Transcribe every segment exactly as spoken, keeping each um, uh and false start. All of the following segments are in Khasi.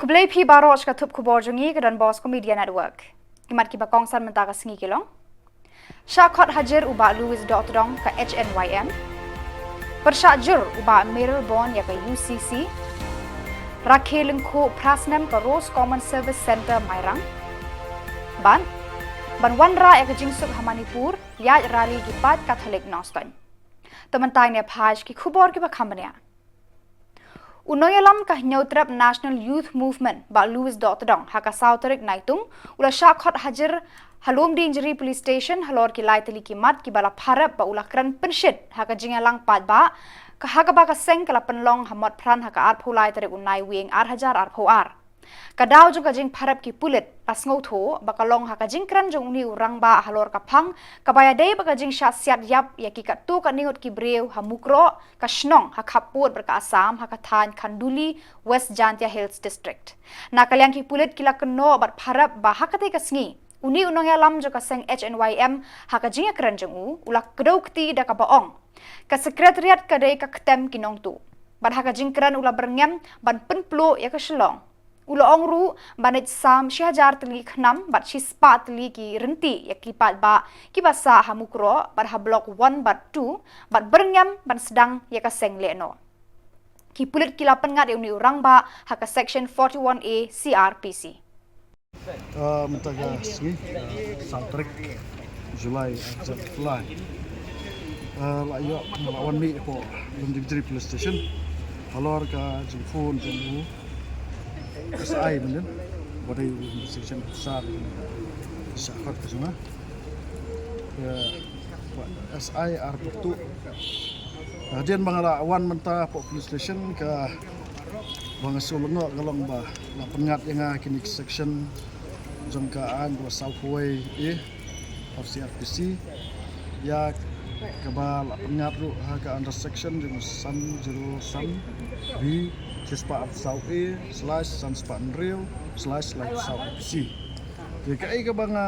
Khublei phi baroh sha ka thup khubor jong ngi ka Don Bosco Media Network. Ki mat kiba kongsan mynta ka sngi ki long: Shah khot hajir u Bah Louis Dohtdong ka H N Y M. Pyrshah jur u Bah Mayralborn ïa ka U C C. Rakhe lyngkhuh phra snem ka Rose Common Service Centre Mairang. Bad ban wanrah ïa ka jingsuk ha Manipur, ïaid rally ki paid Katholik Nongstoiñ. Te mynta ngin ïa phai sha ki khubor kiba kham bniah. U nongïalam ka Hynñiewtrep National Youth Movement, Bah Louis Dohtdong, ha ka saw tarik Naitung u la shah khot hajir ha Lumdiengjri Police Station halor ki lai tylli ki mat kiba la pharep ba u la kren pynshit ha ka jingïalang paidbah, ka ha kaba ka seng ka la pynlong ha Motphran ha ka arphew lai tarik u Naiwieng ar hajar arphew ar. Ka daw jong ka jingpharep ki pulit la sngewthuh ba ka long ha ka jingkren jong une u rangbah halor ka phang kaba ïadei bad ka jingshah siat ïap ïa ki katto katne ngut ki briew ha Mukroh, ka shnong ha khappud bad ka Assam, ha ka thaiñ Khanduli, West Jaintia Hills District. Na ka liang ki pulit ki la kynnoh bad pharep ba ha katei ka sngi une u nongïalam jong ka seng H N Y M, ha ka jingïakren jong u, u la kdew kti da kaba ong ka Secretariat ka dei ka ktem ki nongtuh. Bad ha ka jingkren u la byrngem ban pynpluh ïa ka Shillong. U la ong ruh ban leit sam shi hajar tylli ki khnam bad shispah tylli ki ryntieh ïa ki paidbah kiba sah ha Mukroh bad ha Block one bad two, bad byrngem ban sdang ïa ka seng lehnoh. Ki pulit ki la pynngat ïa une u rangbah ha ka Section forty-one A C R P C. Ah, mynta ka sngi, ah, saw tarik July, ah, July. Ah, la ïoh, la wan mih hapoh Lumdiengjri Police Station halor ka jingphone jong u S I mynnin, ba dei u investigation officer, shah khot ka jong nga. Ka S I ar pyrtuh. Hadien ba nga la wan mynta hapoh police station, kaba nga shu lyngngoh ka long ba la pynngat ïa nga kine ki section jong ka aiñ ba sawphew wei A of C R P C, ïa kaba la pynngat ruh ha ka under section jong san zero san B, shispah arphew saw A slash san spah hynriew slash laiphew saw R P C. Te kaei kaba nga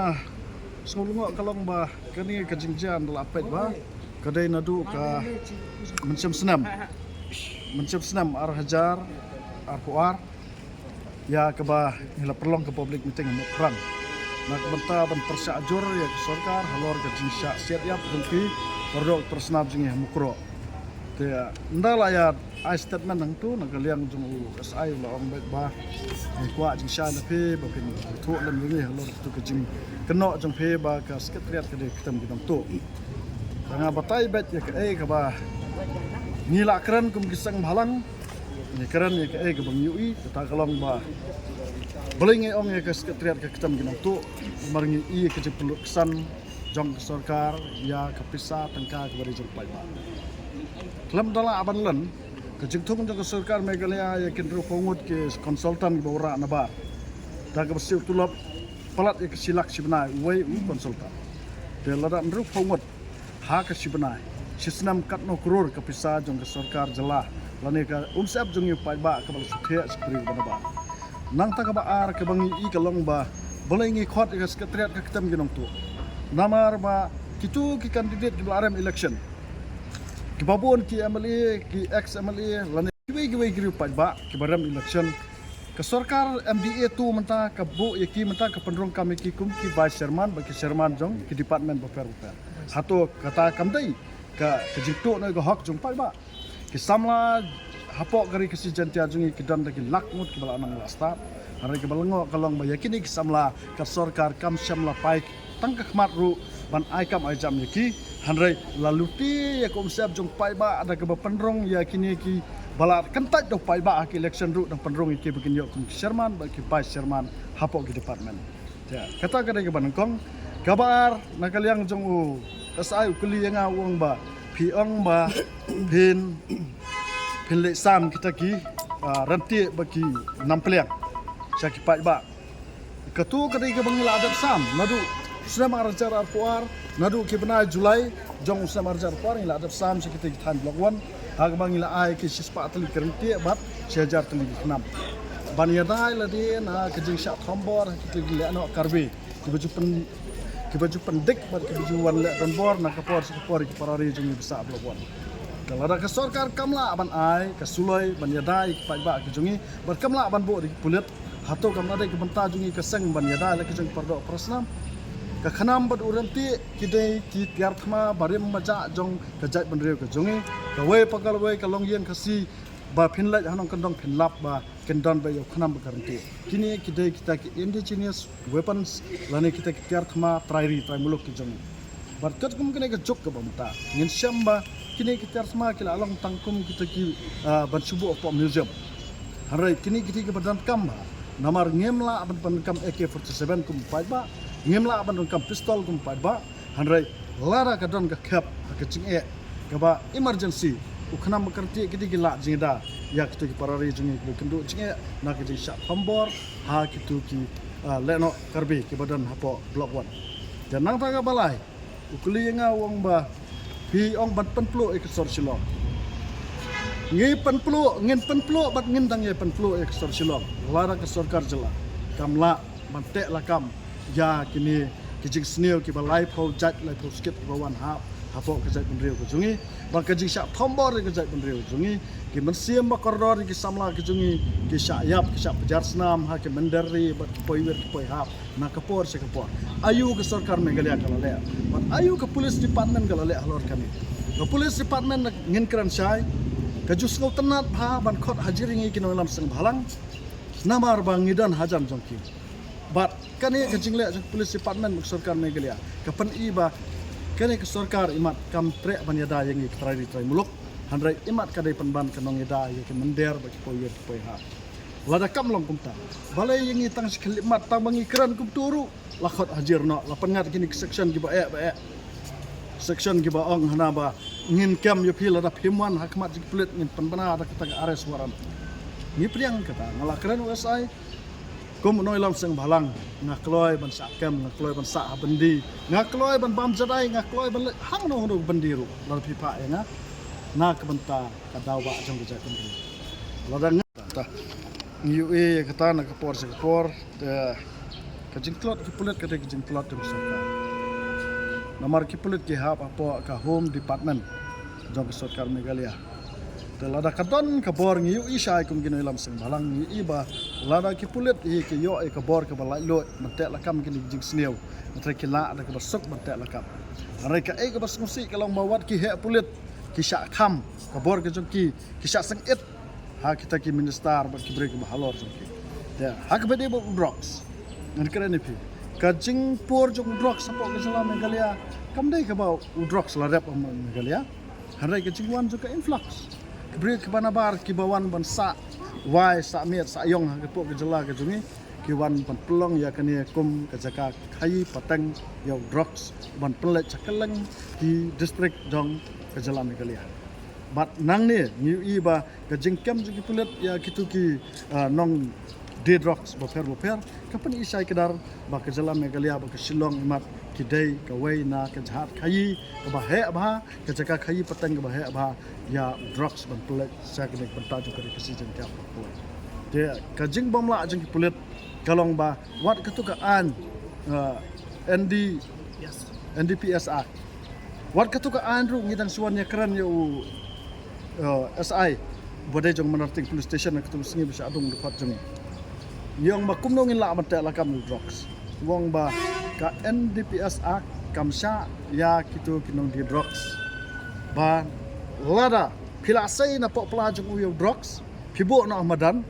sngewlyngngoh ka long ba kane ka jingjia da la peit ba ka dei naduh ka mynshem snem, mynshem snem ar hajar arphew ar, ïa kaba ngi la pynlong ka public meeting ha Mukroh na ka bynta ban pyrshah jur ïa ka sorkar halor ka jingshah siat ïap jong ki baroh ki para snam jong ngi ha Mukroh. Te ynda la ïa ai statement hangtu na ka liang jong u S I u la ong beit ba ngi kwah jingshai na phi ba phin ïathuh lem ïa ngi halor katu ka jingkynnoh jong phi ba ka Secretariat ka dei ka ktem ki nongtuh. Te nga batai beit ïa kaei kaba ngi la kren kum ki seng bhalang, ngi kren ïa kaei kaba ngi ïohi, kata ka long ba balei ngi ong ïa ka Secretariat ka ktem ki nongtuh, namar ngi ïohi ka jingpynlut ksan jong ka sorkar ïa ka pisa tyngka kaba dei jong paidbah. Khlem da lah ban len, ka jingthung jong ka sorkar Meghalaya ïa ki hynriewphew ngut ki consultant kiba wanrah nabar da kaba siew tulop palat ïa ka shi lak shi bnai uwei u consultant. Te lada hynriewphew ngut ha ka shi bnai, shi snem katno klur ka pisa jong ka sorkar jylla lane ka umsyep jong ngi u paidbah kaba la shu thiah sha ki briew kiba nabar. Nangta kaba ar kaba ngi ïohi ka long ba balei ngi khot ïa ka Secretariat ka ktem ki nongtuh. Namar ba kitu ki candidate kiba la rem election, kiba bun ki M L A, ki ex M L A lane kiwei kiwei ki briew paidbah kiba rem election, ka sorkar M D A tu mynta ka buh ïa ki, mynta ka pynrung kam ïa ki kum ki vice chairman bad ki chairman jong ki department bapher bapher. Hato kata kam dei ka, ka jingtuh na ka hok jong paidbah? Ki samla hapoh ka Ri Khasi Jaiñtia jong ngi ki don da ki lak ngut kiba la nang la stad. Hynrei kaba lyngngoh ka long ba ïa kine ki samla ka sorkar kam shym la peit tang ka khmat ruh ban ai kam ai jam ïa ki. Hynrei la lute ïa ka umsyep jong paidbah da kaba pynrung ïa kine kiba la kyntait da u paidbah ha ki election ruh, dang pynrung ïa ki ba kin ïoh kum ki chairman bad ki vice chairman hapoh ki department. Te kata ka dei kaba nyngkong. Kaba ar, na ka liang jong u S I u kylli ïa nga, u ong ba phi ong ba phin, phin leit sam kita ki, ah, ryntieh bad ki nam pliang sha ki paidbah. Katu ka dei kaba ngi la dep sam naduh u snem ar hajar arphew ar, naduh ki bnai July jong u snem ar hajar arphew ar ngi la dep sam sha kita ki thaiñ Block one, ha kaba ngi la ai ki shispah tylli ki ryntieh bad shi hajar tylli ki khnam ban ïada ïa lade na ka jingshah thombor ha kita ki lehnoh Karbi kiba ju pyn, kiba ju pyndik bad kiba ju wan leh donbor na ka por sha ka por ïa ki para ri jong ngi ba sah Block one. Te lada ka sorkar kam lah ban ai ka suloi ban ïada ïa ki paidbah ki jong ngi bad kam lah ban buh da ki pulit, Hato kam dei ka bynta jong ngi ka seng ban ïada la ki jong para doh para snam? Ka khnam bad u rynti ki dei ki tiar thma barim bajah jong ka jaitbynriew ka jong ngi. Kawei pa kawei ka longïing Khasi ba phin leit ha nongkyndong phin lap ba kin don ba ïa u khnam bad ka rynti. Kine ki dei kita ki indigenous weapons lane kita ki tiar thma trai ri trai muluk ki jong ngi. Bad katkum kane ka juk kaba mynta ngin shem ba kine ki tiar thma ki la long tang kum kita ki, ah, ban shu buh hapoh museum. Hynrei kine ki dei kiba donkam bha. Namar ngim lah ban pyndonkam A K forty-seven kum paidbah, ngim lah ban donkam pistol kum paidbah. Hynrei lada ka don ka khep ha ka jingeh kaba emergency, u khnam bad ka rynti ki dei ki lah jingïada ïa kito ki para ri jong ngi kiba kynduh jingeh na ka jingshah thombor ha kito ki, ah, lehnoh Karbi kiba don hapoh Block One. Te nangta kaba lai, u kylli ïa nga u ong ba phi ong ban pynpluh ïa ka sor Shillong. Ngi pynpluh, ngin pynpluh bad ngin dang ïa pynpluh ïa ka sor Shillong lada ka sorkar jylla kam lah ban teh lakam ïa kine ki jingsniew kiba laiphew jait laiphew skit kiba wan hap hapoh ka jaitbynriew ka jong ngi. Bad ka jingshah thombor ïa ka jaitbynriew ka jong ngi, ki mynsiem ba kordor ïa ki samla ka jong ngi ki shah ïap, ki shah pynjar snam ha ki mynder ri bad ki poiwir ki poihap na ka por sha ka por. Aïu ka sorkar Meghalaya ka la leh? Bad aïu ka police department ka la leh halor kane? Ka police department, ngin kren shai, ka ju sngewtynnad bha ban khot hajir ïa ngi ki nongïalam seng bhalang, namar ba ngi don hajan jong ki. Bad kane ka jingleh jong ka police department bad ka sorkar Meghalaya ka pyni ba kane ka sorkar imat kam treh ban ïada ïa ngi ki trai ri trai muluk. Hynrei imat ka dei pynban ka nongïada ïa ki mynder bad ki poiwir ki poihap. Lada kam long kumta, balei ïa ngi tang shi khyllipmat, tang ba ngi kren kumta ruh la khot hajir noh, la pynngat kine ki section kiba eh ba eh. Section kiba ong hana ba ngin kem ïa phi lada phim wan ha khmat jong ki pulit, ngin pynbna da kata ka arrest warrant. Ngi pdiang kata, nga la kren u S I kum u nongïalam seng bhalang, nga kloi ban sah kem, nga kloi ban sah ha byndi, nga kloi ban bam jadai, nga kloi ban leit hangno hangno byndi ruh lada phi phah ïa nga na ka bynta ka daw ba jong ka jaitbynriew. Lada nga ta, ngi ïohi ïa kata na ka por sha ka por. Te ka jingtlot ki pulit ka dei ka jingtlot jong ka sorkar. Namar ki pulit ki hap hapoh ka Home Department jong ka sorkar Meghalaya. Te lada ka don ka bor, ngi ïohi shai kum ki nongïalam seng bhalang, ngi ïohi ba lada ki pulit hi ki ïoh ïa ka bor kaba laitluid ban teh lakam kine ki jingsniew, hynrei ki lah da kaba suk ban teh lakam. Hynrei kaei kaba sngewsih ka long ba wat ki heh pulit ki shah kham ka bor ka jong ki, ki shah seng it ha kita ki minister bad ki briew kiba halor jong ki. Te ha kaba dei bad u drugs, ngan kren ïa phi, ka jingpur jong u drugs hapoh ka jylla Meghalaya kam dei kaba u drugs la rep ha Meghalaya. Hynrei ka jingwan jong ka influx, ki briew kiba nabar kiba wan ban sah wai, sah miet, sah ïong ha ka pok ka jylla ka jong ngi, ki wan ban pynlong ïa kane kum ka jaka khaïi pateng ïa u drugs ban pynleit sha kylleng ki district jong ka jylla Meghalaya. Bad nangne ngi ïohi ba ka jingkem jong ki pulit ïa kito ki, ah, nongdie drugs bapher bapher ka pyni shai kdar ba ka jylla Meghalaya bad ka Shillong imat ki dei kawei na ka jaka khaïi kaba heh bha, ka jaka khaïi pateng kaba heh bha ïa u drugs ban pynleit sha kane ka bynta jong ka ri Khasi Jaiñtia bad Pawei. Te ka jingbymlah jong ki pulit ka long ba wat kato ka aiñ, ah, N D, N D P S Act, wat kato ka aiñ ruh ngi dang shu wan ïakren ïa u, ah, S I ba dei jong Mynarting Police Station ha kato ka sngi ba shah dung dkhot jong ngi. Ngi ong ba kumno ngin lah ban teh lakam ïa u drugs. U ong ba ka N D P S Act kam shah ïa kito ki nongdie drugs. Ba lada phi la sei na poh pla jong u ïa u drugs, phi buh noh ha madan,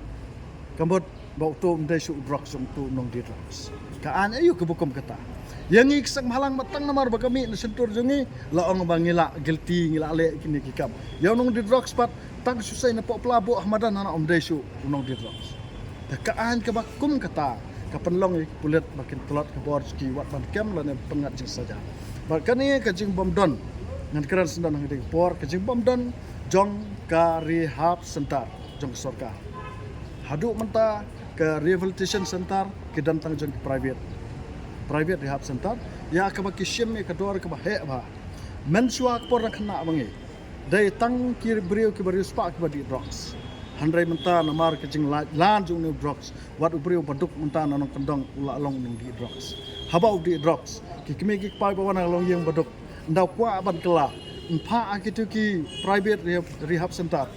ka mut ba uto um dei shuh u drugs jong uto u nongdie drugs. Ka aiñ aïu kaba kum kata? Ïa ngi ki seng bhalang, ma tang namar ba ka mih na shyntur jong ngi la ong ba ngi la guilty, ngi la leh kine ki kam. Ïa u nongdie drugs pat tang shu sei na poh pla buh ha madan, hana um dei shuh u nongdie drugs. Te ka aiñ kaba kum kata ka pynlong ïa ki pulit ba kin tlot ka bor jong ki wat ban kem lane pynngat jingsaja. Bad kane ka jingbymdon, ngan kren sngewdon ha kane ka por, ka jingbymdon jong ka rehab center jong ka sorkar. Haduh mynta ka rehabilitation center ki don tang jong ki private, private rehab center, ïa kaba ki shim ïa ka dor kaba heh bha. Mynshuwa ka por na khynnah ba ngi dei tang ki briew kiba riewspah kiba dih drugs. Hynrei mynta namar ka jinglait lan jong une u drugs, wat u briew ba duk mynta na nongkyndong u la long u nongdih drugs. Haba u dih drugs, ki kmie ki kpa ba wan ha ka longïing ba duk, ynda u kwah ban kylla, yn phah ha kito ki private rehab, rehab center,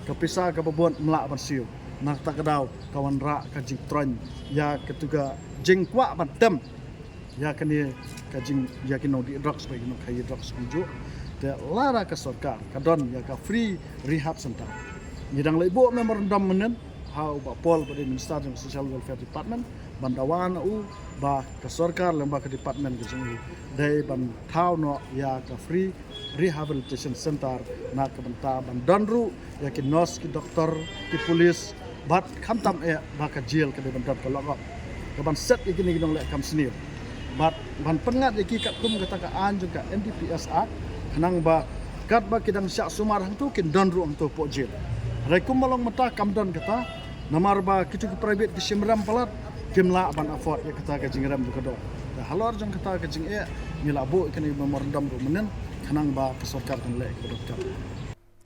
ka pisa kaba bun ym lah ban siew. Na kata ka daw ka wanrah ka jingtroiñ ïa katu ka jingkwah ban tem ïa kane ka jing ïa ki nongdih drugs bad ki nongkhaïi drugs kumjuh. Te lada ka sorkar ka don ïa ka free rehab center, ngi dang leit buh memorandum mynnin ha u Bah Paul ba dei Minister jong Social Welfare Department ban dawa na u ba ka sorkar lem bad ka department ka jong u dei ban thaw noh ïa ka free rehabilitation center na ka bynta ban don ruh ïa ki nurse, ki doktor, ki police, bad khamtam eh ba ka jail ka dei ban don ka lock up, ka ban set ïa kine ki nongleh kam sniew bad ban pynngat ïa ki katkum kata ka aiñ jong ka N D P S Act, khnang ba katba ki dang shah sumar hangto kin don ruh hangto hapoh jail. Hynrei kumba long mynta kam don kata, namar ba kitu ki private ki shim rem palat, kim lah ban afford ïa kata ka jingrem jong ka dor. Te halor jong kata ka jingeh ngi la buh ïa kane ka memorandum ruh mynnin, khnang ba ka sorkar kan leh ïa kaba donkam.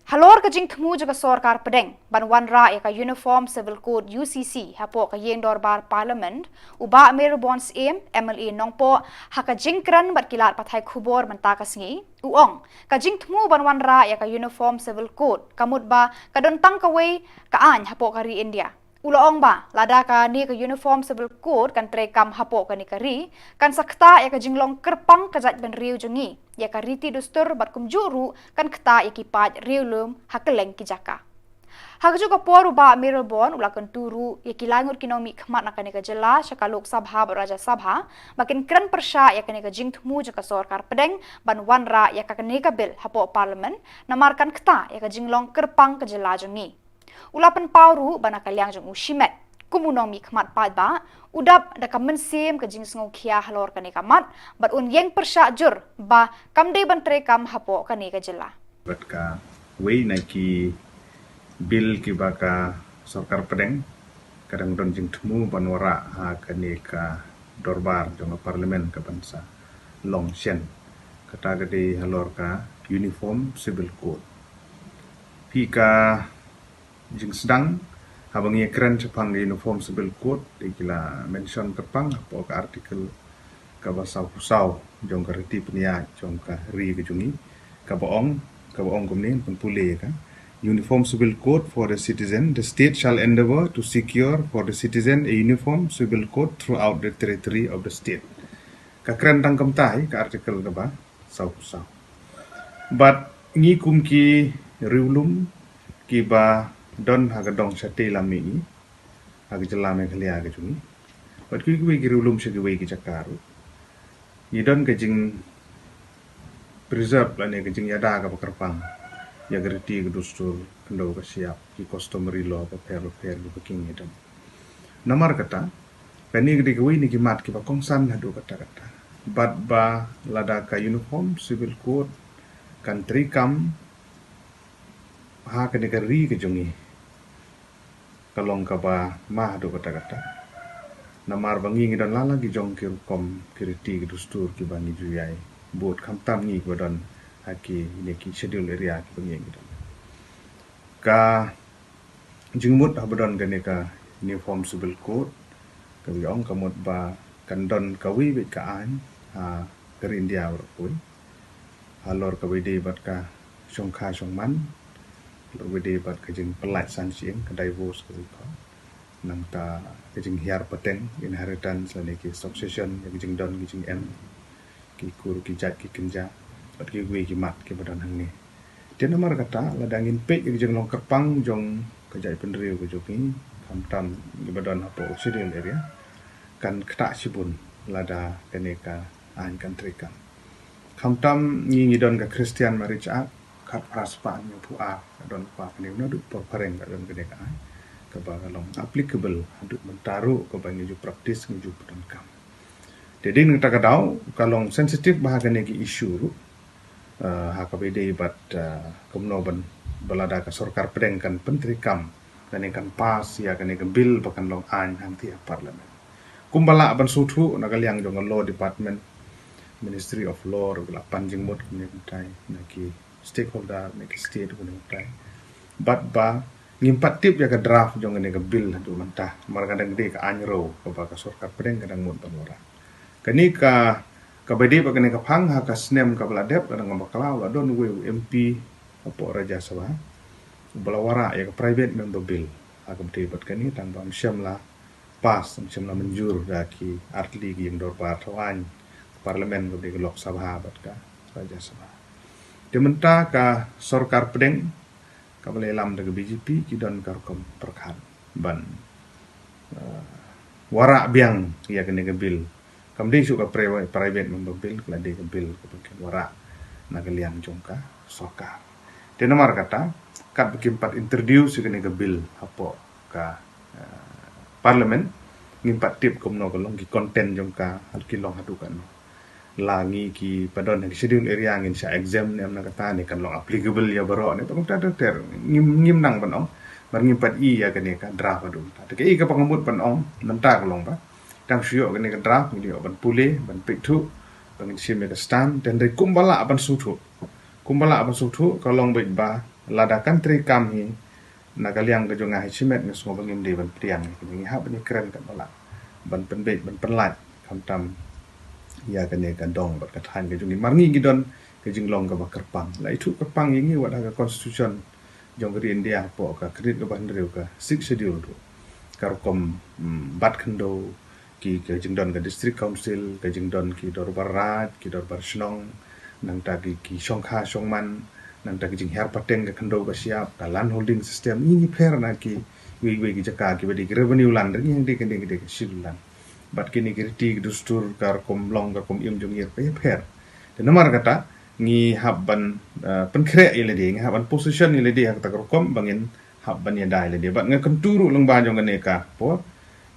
Halor ka jingthmu jong ka sorkar pdeng ban wanrah ïa ka Uniform Civil Code, U C C, hapoh ka ïing dorbar Parliament, u Bah Mayralborn Syiem, M L A Nongpoh, ha ka jingkren bad ki lad pathai khubor mynta ka sngi, u ong ka jingthmu ban wanrah ïa ka Uniform Civil Code ka mut ba ka don tang kawei ka aiñ hapoh ka ri India. U la ong ba lada kane ka Uniform Civil Code kan treikam hapoh kane ka ri, kan sa ktah ïa ka jinglong kyrpang ka jaitbynriew jong ngi, ïa ka riti dustur bad kumjuh ruh kan ktah ïa ki paid riewlum ha kylleng ki jaka. Ha kajuh ka por u Bah Mayralborn u la kyntu ruh ïa ki laingut ki nongmihkhmat na kane ka jylla sha ka Lok Sabha bad Rajya Sabha ba kin kren pyrshah ïa kane ka jingthmu jong ka sorkar pdeng ban wanrah ïa kane ka bill hapoh Parliament, namar kan ktah ïa ka jinglong kyrpang ka jylla jong ngi. U la pynpaw ruh ba na ka liang jong u shimet kum u nongmihkhmat paidbah, u dap da ka mynsiem ka jingsngewkhia halor kane ka mat bad un ïeng pyrshah jur ba kam dei ban treikam hapoh kane ka jylla. Bad kawei na ki bill kiba ka sorkar pdeng ka dang don jingthmu ban wanrah ha kane ka dorbar jong ka Parliament ka ban sa long shen, kata ka dei halor ka Uniform Civil Code. Phi ka jingsdang, haba ngi kren shaphang ka Uniform Civil Code, dei ki la mention kyrpang hapoh ka article kaba sawphew saw jong ka riti pynïaid jong ka ri ka jong ngi, kaba ong, kaba ong kumne, pynpule ka: Uniform Civil Code for the citizen. The state shall endeavour to secure for the citizen a uniform civil code throughout the territory of the state. Ka kren tang kumta hi ka article kaba sawphew saw. Bad ngi kum ki riewlum kiba don ha ka dong shatei lam mihngi ha ka jylla Meghalaya ka jong ngi, bad kiwei kiwei ki riewlum sha kiwei ki jaka ruh, ngi don ka jing preserve lane ka jingïada kaba kyrpang ïa ka riti ka dustur, khyndew ka shyiap, ki customary law bapher bapher kiba ki ngi don. Namar kata, kane ka dei kawei na ki mat kiba kongsan haduh katta katta. Bad ba lada ka Uniform Civil Code kan treikam ha kane ka ri ka jong ngi, ka long kaba ma haduh katta katta. Namar ba ngi ngi don la la ki jong ki rukom ki riti ki dustur kiba ngi ju ïai bud, khamtam ngi kiba don ha kine ki schedule area kiba ngi ngi don. Ka jingmut haba don kane ka Uniform Civil Code, kaba ngi ong ka mut ba kan don kawei beit ka aiñ ha ka ri India baroh kawei, halor kaba ïadei bad ka shongkha shongman, halor kaba ïadei bad ka jingpyllait san shyieng, ka divorce kaba ngi khot, nangta ka jinghiar pateng, inheritance, lane ki succession, ïa ka jingdon ki jingem, ki kur ki jait ki kynja bad kiwei ki mat kiba don hangne. Te namar kata, lada ngin peit ïa ka jinglong kyrpang jong ka jaitbynriew ka jong ngi, khamtam kiba don hapoh schedule area, kan ktah shibun lada kane ka aiñ kan treikam. Khamtam ngi ngi don ka Christian Marriage Act khatphra spah hynñiewphew ar, ka don kpa kane, naduh por phareng ka don kane ka aiñ kaba ka long applicable haduh mynta ruh kaba ngi ju practice, ngi ju pyndonkam. Te dei na kata ka daw ka long sensitive bha kane ki issue ruh, eh, ha kaba ïadei bad, eh, kumno ban, ba lada ka sorkar pdeng kan pyntreikam lane kan pass ïa kane ka bill ba kan long aiñ hangtei ha Parliament. Kumba lah ban sngewthuh, na ka liang jong ka Law Department, Ministry of Law ruh ki la pan jingmut kumne kumtai, na ki stakeholder, na ki state kumne kumtai, bad ba ngim pat tip ïa ka draft jong kane ka bill haduh mynta, namar ka dang dei ka aiñ ruh kaba ka sorkar pdeng ka dang mut ban wanrah. Kane ka, kaba ïadei bad kane ka phang, ha ka snem kaba la dep, la dang bakla, la don uwei u M P hapoh Rajya Sabha uba la wanrah ïa ka private member bill. Ha ka bynta bad kane tang ba ym shym la pass, ym shym la mynjur da ki artylli ki ïing dorbar thaw aiñ, Parliament, ka bynta ka Lok Sabha bad ka Rajya Sabha. Te mynta ka sorkar pdeng kaba la ïalam da ka B J P ki don ka rukom pyrkhat ban, eh, wanrah biang ïa kane ka bill. Kam dei shuh ka pri-, private member bill, ka la dei ka bill kaba kin wanrah na ka liang jong ka sorkar. Te namar kata, katba kim pat introduce ïa kane ka bill hapoh ka, eh, Parliament, ngim pat tip kumno ka long ki content jong ka, ki long haduh katno. La ngi kiba don ha ki schedule area ngin shah exempt ne em na kata, ne kan long applicable ïa baroh ne em, kumta ter ter. Ngim, ngim nang ban ong. Namar ngim pat i ïa kane ka draft haduh mynta. Te kaei kaba nga mut ban ong mynta ka long ba tang shu ïoh kane ka draft, ngin ïoh ban pule, ban peit thuh, ba ngin shim ïa ka stand, te hynrei kumba lah ban sngewthuh. Kumba lah ban sngewthuh ka long beit ba lada kan treikam hi na ka liang ka jong nga hi shimet, nga sngew ba ngim dei ban pdiang. Ngi hap ban ïakren katba lah ban pynbeit, ban pynlait, khamtam ïa kane ka dong bad ka thaiñ ka jong ngi. Namar ngi ngi don ka jinglong kaba kyrpang. La ithuh kyrpang ïa ngi wat ha ka constitution jong ka ri India hapoh ka khyrnit kaba hynriew, ka Sixth Schedule ruh. Ka rukom, mm, bat khyndew, ki, ka jingdon ka district council, ka jingdon ki dorbar raij, ki dorbar shnong, nangta ki, ki shongkha shongman, nangta ki jinghiar pateng ka khyndew ka shyiap, ka land holding system, ngi ngi pher na kiwei kiwei ki jaka kiba dei ki revenue land, ngi dei ka dei ka dei ka schedule land. Bad kine ki riti ki dustur, ka rukom long, ka rukom im jong ngi ruh ka ïapher. Te namar kata ngi hap ban, eh, pynkhreh ïa lade, ngi hap ban position ïa lade ha kata ka rukom ba ngin hap ban ïada ïa lade. Bad nga kyntu ruh lyngba jong kane ka por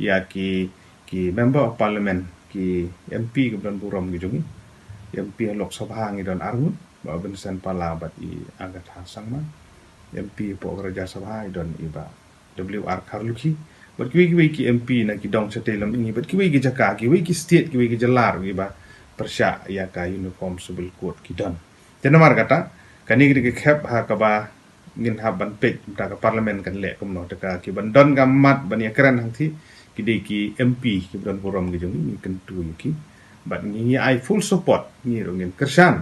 ïa ki, ki member of parliament, ki M P kiba don burom ki jong ngi. M P ha Lok Sabha ngi don arngut, Bah Vincent Pala bad i Agatha Sangma. M P hapoh ka Rajya Sabha i don i Bah W R Kharlukhi. Bad kiwei kiwei ki M P na ki dong shatei lam ngi, bad kiwei ki jaka, kiwei ki state, kiwei ki jylla ruh kiba pyrshah ïa ka Uniform Civil Code ki don. Te namar kata, kane ka dei ka khep ha kaba ngin hap ban peit mynta ka parliament kan leh kumno, te ka ki ban don ka mat ban ïakren hangtei ki dei ki M P kiba don burom ki jong ngi, ngi kyntu ïa ki. Bad ngi, ngi ai full support, ngi ruh ngin kyrshan,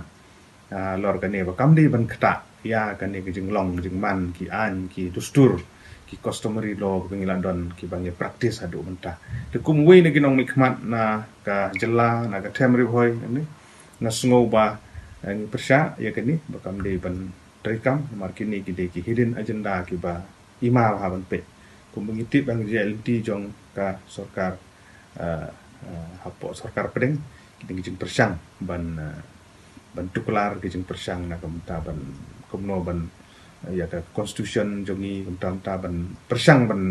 ah, halor kane ba kam dei ban ktah ïa kane ka jinglong jingman, ki aiñ, ki dustur, ki customary law kiba ngi la don, kiba ngi practice haduh mynta. Te kum uwei na ki nongmihkhmat na ka jylla, na ka them Ri Bhoi ne, nga sngew ba, eh, ngi pyrshah ïa kane ba kam dei ban treikam, namar kine ki dei ki hidden agenda kiba i ma bha ban peit. Kumba ngi tip ba ka jingïaid lynti jong ka sorkar, eh, eh, hapoh sorkar pdeng, ki dei ki jingpyrshang ban, eh, ban tuklar, ki jingpyrshang na ka bynta ban kumno ban, eh, ïa ka constitution jong ngi, ka bynta, bynta ban pyrshang ban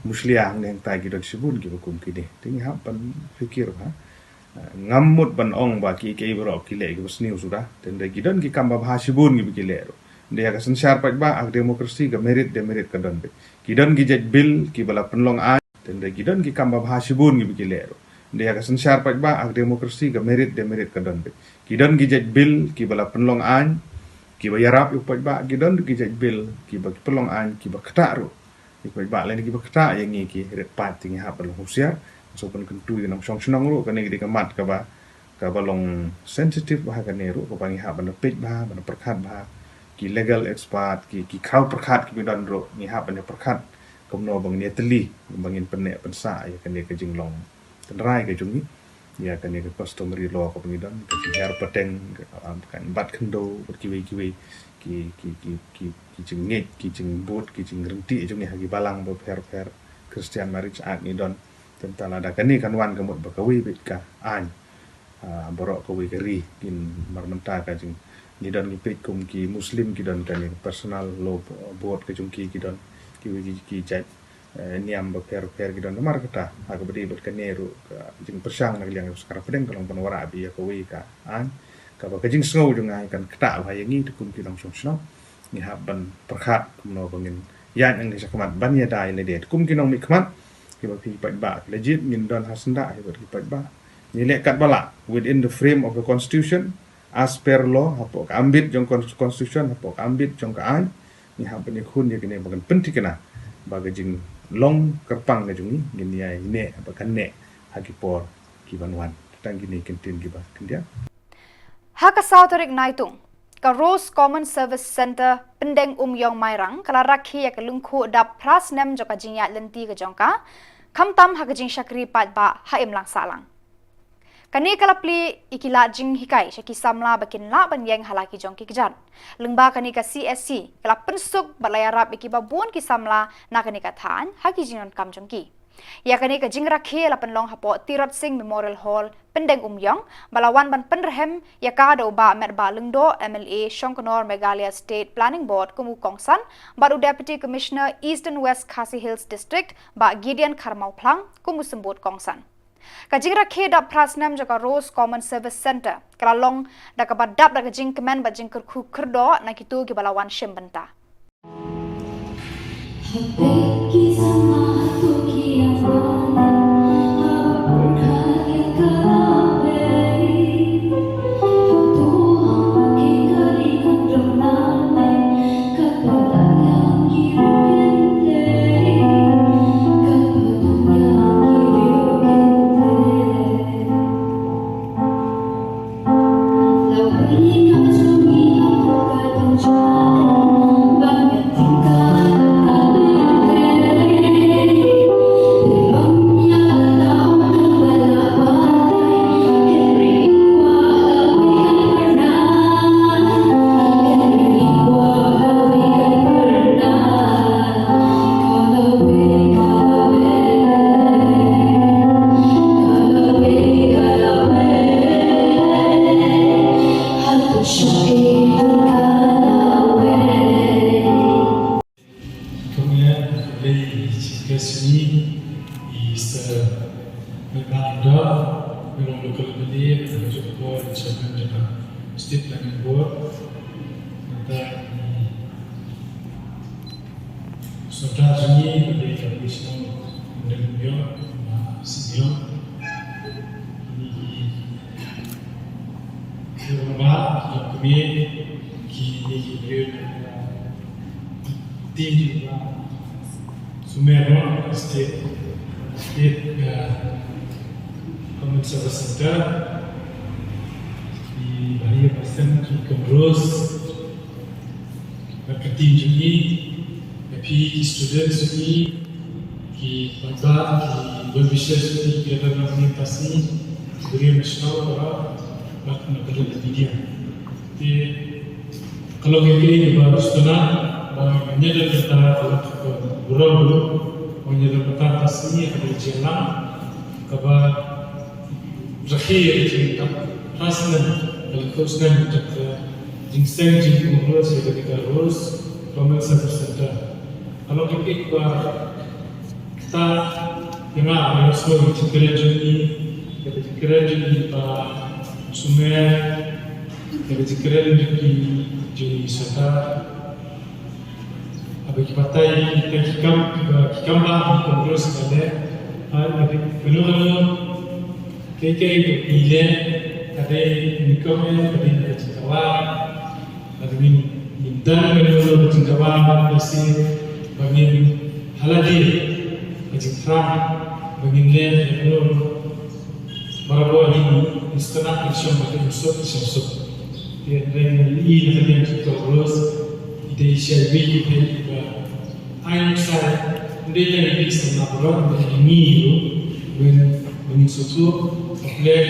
mushlia hangne hangtai, ki don shibun kiba kum kine. Te ngi hap ban pyrkhat bha. Ngam mut ban ong ba ki, ki baroh ki leh kiba sniew suda. Te hynrei ki don ki kam babha shibun kiba ki leh ruh. Hynrei ha ka synshar paidbah, ha ka demokrasi, ka merit demerit ka don beit. Ki don ki jait bill kiba la pynlong aiñ. Te hynrei ki don ki kam babha shibun kiba ki leh ruh. Hynrei ha ka synshar paidbah, ha ka demokrasi, ka merit demerit ka don beit. Ki don ki jait bill kiba la pynlong aiñ, kiba ïarap ïa u paidbah, ki don ki jait bill kiba ki pynlong aiñ kiba ktah ruh ïa ki paidbah lane kiba ktah ïa ngi ki riewpaid. Te ngi hap ban long husiar. Sngewbha ban kyntu ïa ki nongshong shnong ruh, kane ka dei ka mat kaba, kaba long sensitive bha kane ruh, kaba ngi hap ban peit bha, ban pyrkhat bha. Ki legal expert, ki, ki khraw pyrkhat kiba don ruh, ngi hap ban pyrkhat kumno ba ngin ïatylli, ba ngin pynneh pynsah ïa kane ka jinglong tynrai ka jong ngi, ïa kane ka customary law kaba ngi don, ka jinghiar pateng, ka, um, ka bat khyndew, bad kiwei kiwei ki, ki, ki, ki, ki jingngeit, ki jingbud, ki jingryntih jong ngi ha ki balang bapher bapher. Christian Marriage Act ngi don. Te mynta lada kane kan wan, ka mut ba kawei beit ka aiñ, ah, baroh kawei ka ri kin mar mynta ka jing, ngi don ngi peit kum ki Muslim ki don kane personal law board ka jong ki, ki don kiwei ki, ki jait, eh, niam bapher bapher ki don. Namar kata, ha kaba ïadei bad kane ruh ka jingpyrshang na ka liang ka sorkar pdeng ka long ban wanrah beit ïa kawei ka aiñ kaba ka jingsngew jong nga kan ktah bha ïa ngi te kum ki nongshong shnong. Ngi hap ban pyrkhat kumno ba ngin ïaid nangne shakhmat ban ïada ïa lade. Te kum ki nongmihkhmat, kiba phi paidbah, ki la jied, ngin don ha syndah hi bad ki paidbah. Ngi leh katba lah within the frame of the constitution, as per law, hapoh ka ambit jong cons-, constitution, hapoh ka ambit jong ka aiñ. Ngi hap ban ïakhun ïa kine ba kan pynthikna ba ka jinglong kyrpang ka jong ngi, ngin ïai neh ba kan neh ha ki por ki ban wan. Tang kine ki ktien kiba khyndiat. Ha ka saw tarik Naitung, Ka Rose Common Service Centre, Pyndengumiong, Mairang, ka la rakhe ïa ka lyngkhuh dap phra snem jong ka jingïaid lynti ka jong ka, khamtam ha ka jingshakri paidbah ha imlang sahlang. Kane ka la plie ïa ki lad jinghikai sha ki samla ba kin lah ban ïeng ha la ki jong ki kjat. Lyngba kane ka C S C ka la pynsuk bad la ïarap ïa kiba bun ki samla na kane ka thaiñ ha ki jingdonkam jong ki. Ïa kane ka jingrakhe la pynlong hapoh Tirot Sing Memorial Hall, Pyndengumiong, ba la wan ban pynrhem ïa ka da u Bah Metbah Lyngdoh, M L A, Shongknor, Meghalaya State Planning Board, kum u kongsan, bad u Deputy Commissioner Eastern West Khasi Hills District, Bah Gideon Kharmawphlang, kum u symbud kongsan. Ka jingrakhe dap phra snem jong ka Rose Common Service Centre ka la long da kaba dap da ka jingkmen bad jingkyrkhu kyrdoh na kito kiba la wan shim bynta. Kumne, kumne, i Chief Guest ni, i Sir Metbah Lyngdoh, i long local M L A, i long local chairman jong ka State Planning Board, nangta i Sordar jong ngi, i long local Commissioner, i long local Senior, i Ki ba ki kmie, ki ne ki briew, team ki ba sumer noh state, state, uh, Common Service Centre, ki ba ïa ba sem ki kongros, ba ka team jong ngi, ba phi ki students jong ngi, ki paidbah, ki well wishers jong ngi, ki ïa dang nang ïa pasi, ki briew national, ba, ba na ka media. Te, ka long kaei kaei ba sngewtynnat, ba ngi ïa dang kata, ka long ka burom, ba ngi ïa dang kata pasi, ka dei jingïalang, kaba rakhe ïa ka jingkyrkhu snem, ka lyngkhuh snem jong ka jingseng jingmut ïa ka Rose Common Service Centre. Ka long kaei kaei ba kata ïa nga ba nga sngew ïa ka jingkren jong ngi, ïa ka jingkren jong ngi ba sumer, ïa ka jingkren jong ngi jong ngi sata. Haba ki batai, ki batai ki kam, ki ba, ki kam ba, ki kam terus ka leh. Ha, haba kano kano, kaei kaei ba ki leh, ka dei nyngkong eh, ka dei na ka jingdawa. Lada ngin, ngin don kano kano ka jingdawa, lada ngin, ba ngin hala dei ka jingthrang, ba ngin leh kano kano. Barabor hi ngi sngewtynnat, ngi shong ha ka jingsuk, jingsuk. Te hynrei ngi ïohi na ka liang jong ka Rose, i dei sha iwei i dei iba ai nuksa, ym dei tang ïa ki samla baroh, hynrei ïa ngi ruh, wen, wen ngi sngewthuh, hap leh,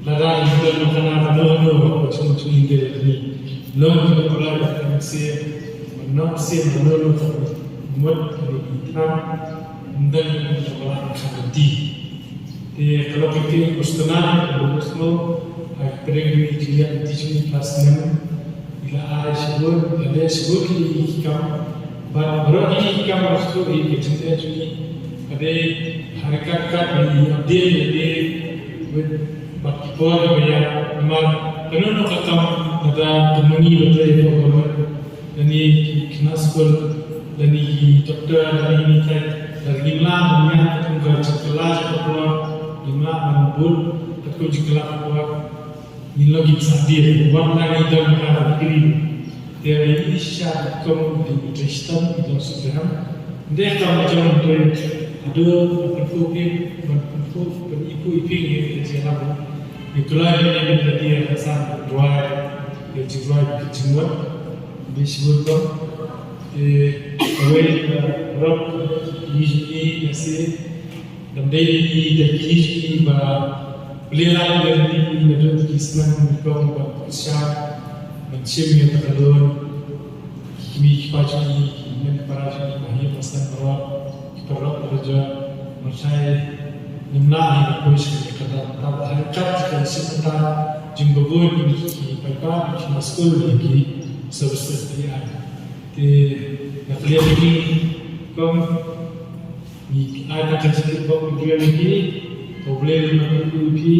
lada ngi don kano kano, kano kano ba ka jong jong ngi dei leh ngi. Long ki ba pynlait ka mynsiem, ba nang mynsiem, ba nang nang ka mut ka dei ki thrang, ym don ka ba la ka lynti. Te ka long kaei kaei ba sngewtynnat, ka long ba sngewtynnat, ha ka pyrthei jong ngi, jingïaid lynti jong ngi phra snem, ngi la ai shibun, ngi la leh shibun ki kam, bad baroh ki kam ba shu ïa ka jingïaid jong ngi, ka dei ha ryngkat ryngkat ngi update, ngi update, bad ki por ba ïa, namar kano kano ka kam, lada ka money ba trei ko ka mon, lane ki khynnah skul, lane ki doktor, lane ki tai, lada ngim lah ban ñiad katkum ka jingkylla jong ka por, ngim lah ban bud katkum jingkylla ka por, ngin long ki bsah dieng, wat la ngi don ha ka degree. Te ngi shisha kum ki trei shitom, ki long suk reham. Nde kam jong ngi haduh ban pynphuh phi, ban pynphuh, pyniphuh iphi ïa ka jingïalam. Ngi kloi ngi ngi la dieng ka san duwai. Jingduwai, jingmut, di shibun ko. Te kawei, eh, rot, yi jingmut, nasi, dam dei di, di yi jingmut ba, beli lai di, di, di, di, di, ki snam, di kong, ba, kisha, ban shim ïa ta ka lon, ki kmie ki kpa jong ngi, ki hynmen ki para jong ngi, ba ïa ba sdang paralok, ki paralok, para jong, marshai, ngim lah ïa ka poi sha ka dam, ta ba ha ka jingkynmaw sha ka dam, jingbabuh ïa ki paidbah, ïa ki khynnah skul, ïa ki services, ïa ki. Te, na ka liang jong ngi, kum, Ngi ai tang ka jingkyrpad ba U Blei un ïa phi, U Blei un ïa phi,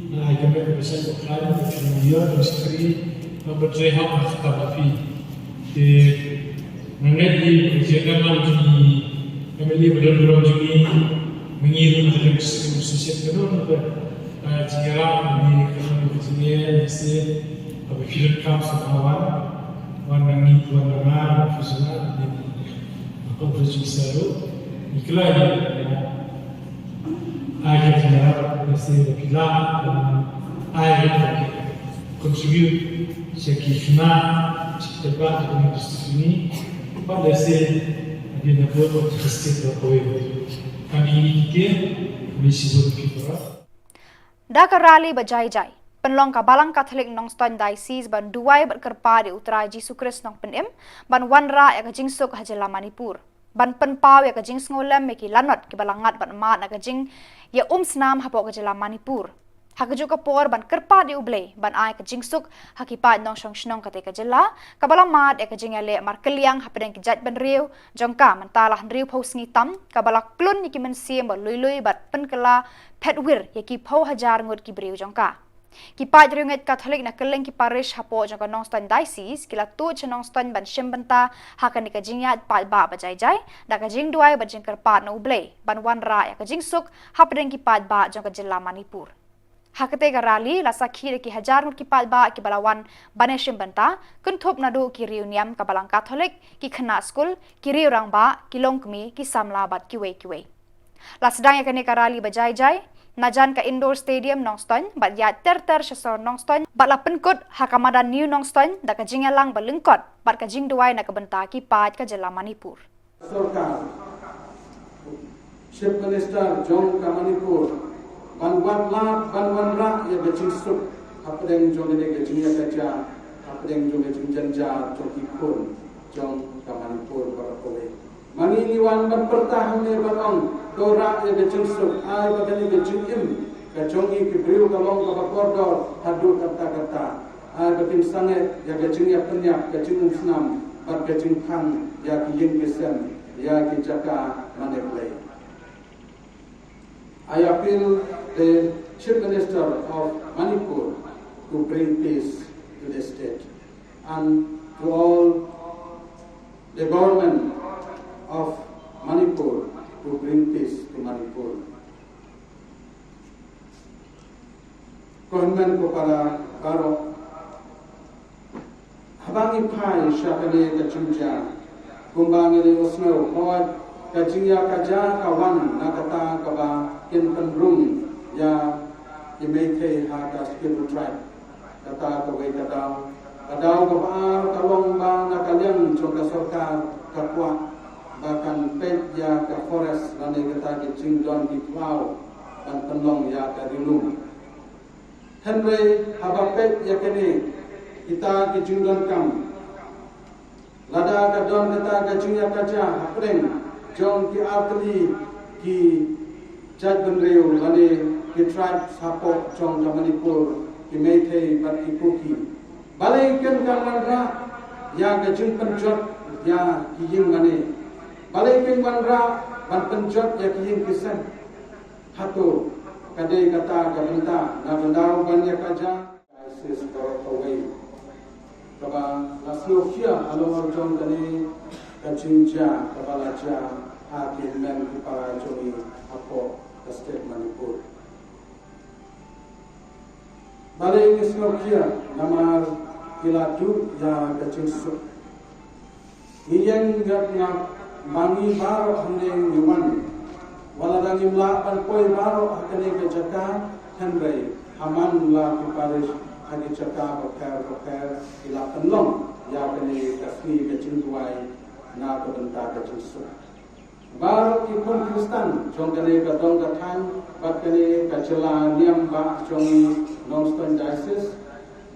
nga ai ka met ka bishar ba khlaiñ, ka jingïaid, ka jingkyrkhu, ba ba trei hok ha khmat ba phi. Te nga ngeit ïa ka jingïaid jong ngi, M L A ba don burom jong ngi, ma ngi ruh na ka jingïaid ka jingïaid ka don ka, ah, jingïarap ngi ka don ka jingïaid, ngi sngewbha ba phi donkam sngewbha wan, wan na ngi, wan na nga, wan na phi sngewbha, ngi Conference Minister ruh, ngi khlaiñ ïa, ai ka jingïarap, lehse da phi lah, ai ka contribute sha ki khynnah, sha ki paidbah jong ka district jong ngi, bad lehse hadien nabud ka state ba kawei. Kane ngi kyrkhu, khublei shibun ïa phi baroh. Da ka rally ba jai jai, pynlong ka Balang Katholik Nongstoiñ Diocese ban duwai bad kyrpad ïa U Trai Jisu Khrist Nongpynim ban wanrah ïa ka jingsuk ha jylla Manipur, ban pynpaw ïa ka jingsngewlem ïa ki lanot kiba la ngat bad mad na ka jingïaum snam hapoh ka jylla Manipur. Ha kajuh ka por ban kyrpad ïa U Blei ban ai ka jingsuk ha ki paid nongshong shnong katei ka jylla kaba la mad ïa ka jingïaleh markylliang hapdeng ki jaitbynriew jong ka mynta la hynriewphew sngi tam, kaba la klun ïa ki mynsiem ba lui lui bad pynkylla phet wir ïa ki phew hajar ngut ki briew jong ka. Ki paid riewngeit Katholik na kylleng ki parish hapoh jong ka Nongstoiñ Diocese ki la tuid sha Nongstoiñ ban shim bynta ha kane ka jingïaid paidbah ba jai jai, da ka jingduwai bad jingkyrpad na U Blei ban wanrah ïa ka jingsuk hapdeng ki paidbah jong ka jylla Manipur. Ha katei ka rally la sakhi da ki hajar ngut ki paidbah kiba la wan ban ïashim bynta, kynthup naduh ki riewniam ka Balang Katholik, ki khynnah skul, ki riew rangbah, ki longkmie, ki samla bad kiwei kiwei. La sdang ïa kane ka rally ba jai jai na jan ka Indoor Stadium Nongstoiñ bad ïaid ter ter sha sor Nongstoiñ bad la pynkut ha ka madan New Nongstoiñ da ka jingïalang ba lyngkot bad ka jingduwai na ka bynta ki paid ka jylla Manipur. Sorkar, Chief Minister jong ka Manipur, ban wad lad ban wanrah ïa ka jingsuk hapdeng jong kane ka jingïakajia, hapdeng jong ka jingjynjar jong ki khun jong ka Manipur baroh kawei. Ma ngi ngi wan ban pyrta hangne ban ong, to rah ïa ka jingsuk, ai ba kane ka jingim ka jong ngi ki briew ka long kaba kordor haduh katta katta. Ai ba kin sangeh ïa ka jingïapynïap, ka jingumsnam bad ka jingthang ïa ki ïing ki sem, ïa ki jaka mane Blei. I appeal the Chief Minister of Manipur to bring peace to the state and to all the government of Manipur to bring peace to Manipur. Ko hynmen ko para baroh, haba ngi phai sha kane ka jingjia, kumba ngi la ïohsngew, hooid ka jingïakajia ka wan na kata kaba kin pynrung ïa ki Meitei ha ka Scheduled Tribe. Kata kawei ka daw. Ka daw kaba ar ka long ba na ka liang jong ka sorkar ka kwah ba kan peit ïa ka forest lane kata ki jingdon ki khlaw ban pynlong ïa ka ri lum. Hynrei haba peit ïa kine kita ki jingdonkam, lada ka don kata ka jingïakajia hapdeng jong ki artylli ki jaitbynriew lane ki tribes hapoh jong ka Manipur, ki Meitei bad ki Kuki. Balei kin kan wanrah ïa ka jingpynjot ïa ki ïing mane? Balei kin wanrah ban pynjot ïa ki ïing ki sem? Hato ka dei kata ka bynta na ka daw ban ïakajia? Diocese baroh kawei kaba la sngewkhia halor jong kane ka jingjia kaba la jia ha ki hynmen ki para jong ngi hapoh ka state Manipur. Balei ngi sngewkhia? Namar ki la duh ïa ka jingsuk. Ngi ïeng ngap ngap ba ngi baroh hangne ngi wan. Wat la dang ngim lah ban poi baroh ha kane ka jaka, hynrei ha man la ki parish Ha ki jaka bapher bapher ki la pynlong ïa kane ka sngi ka jingduwai na ka bynta ka jingsuk. Baroh ki khun Khristan jong kane ka dong ka thaiñ bad kane ka jylla niam ba jong ngi Nongstoiñ Diocese,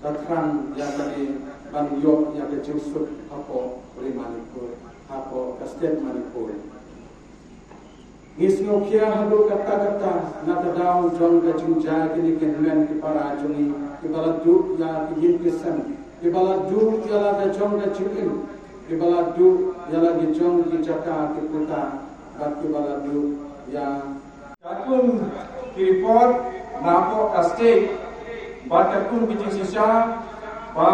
ka thrang ïa kane ban ïoh ïa ka jingsuk hapoh ri Manipur, hapoh ka state Manipur. Ngi sngewkhia haduh katta katta na ka daw jong ka jingjia kine ki hynmen ki para jong ngi kiba la duh ïa ki ïing ki sem, kiba la duh ïa la ka jong ka jingim, kiba la duh ïa la ki jong ki jaka ki puta, bad kiba la duh ïa ka kum ki report na ka state, bad ka kum ki jingshisha ba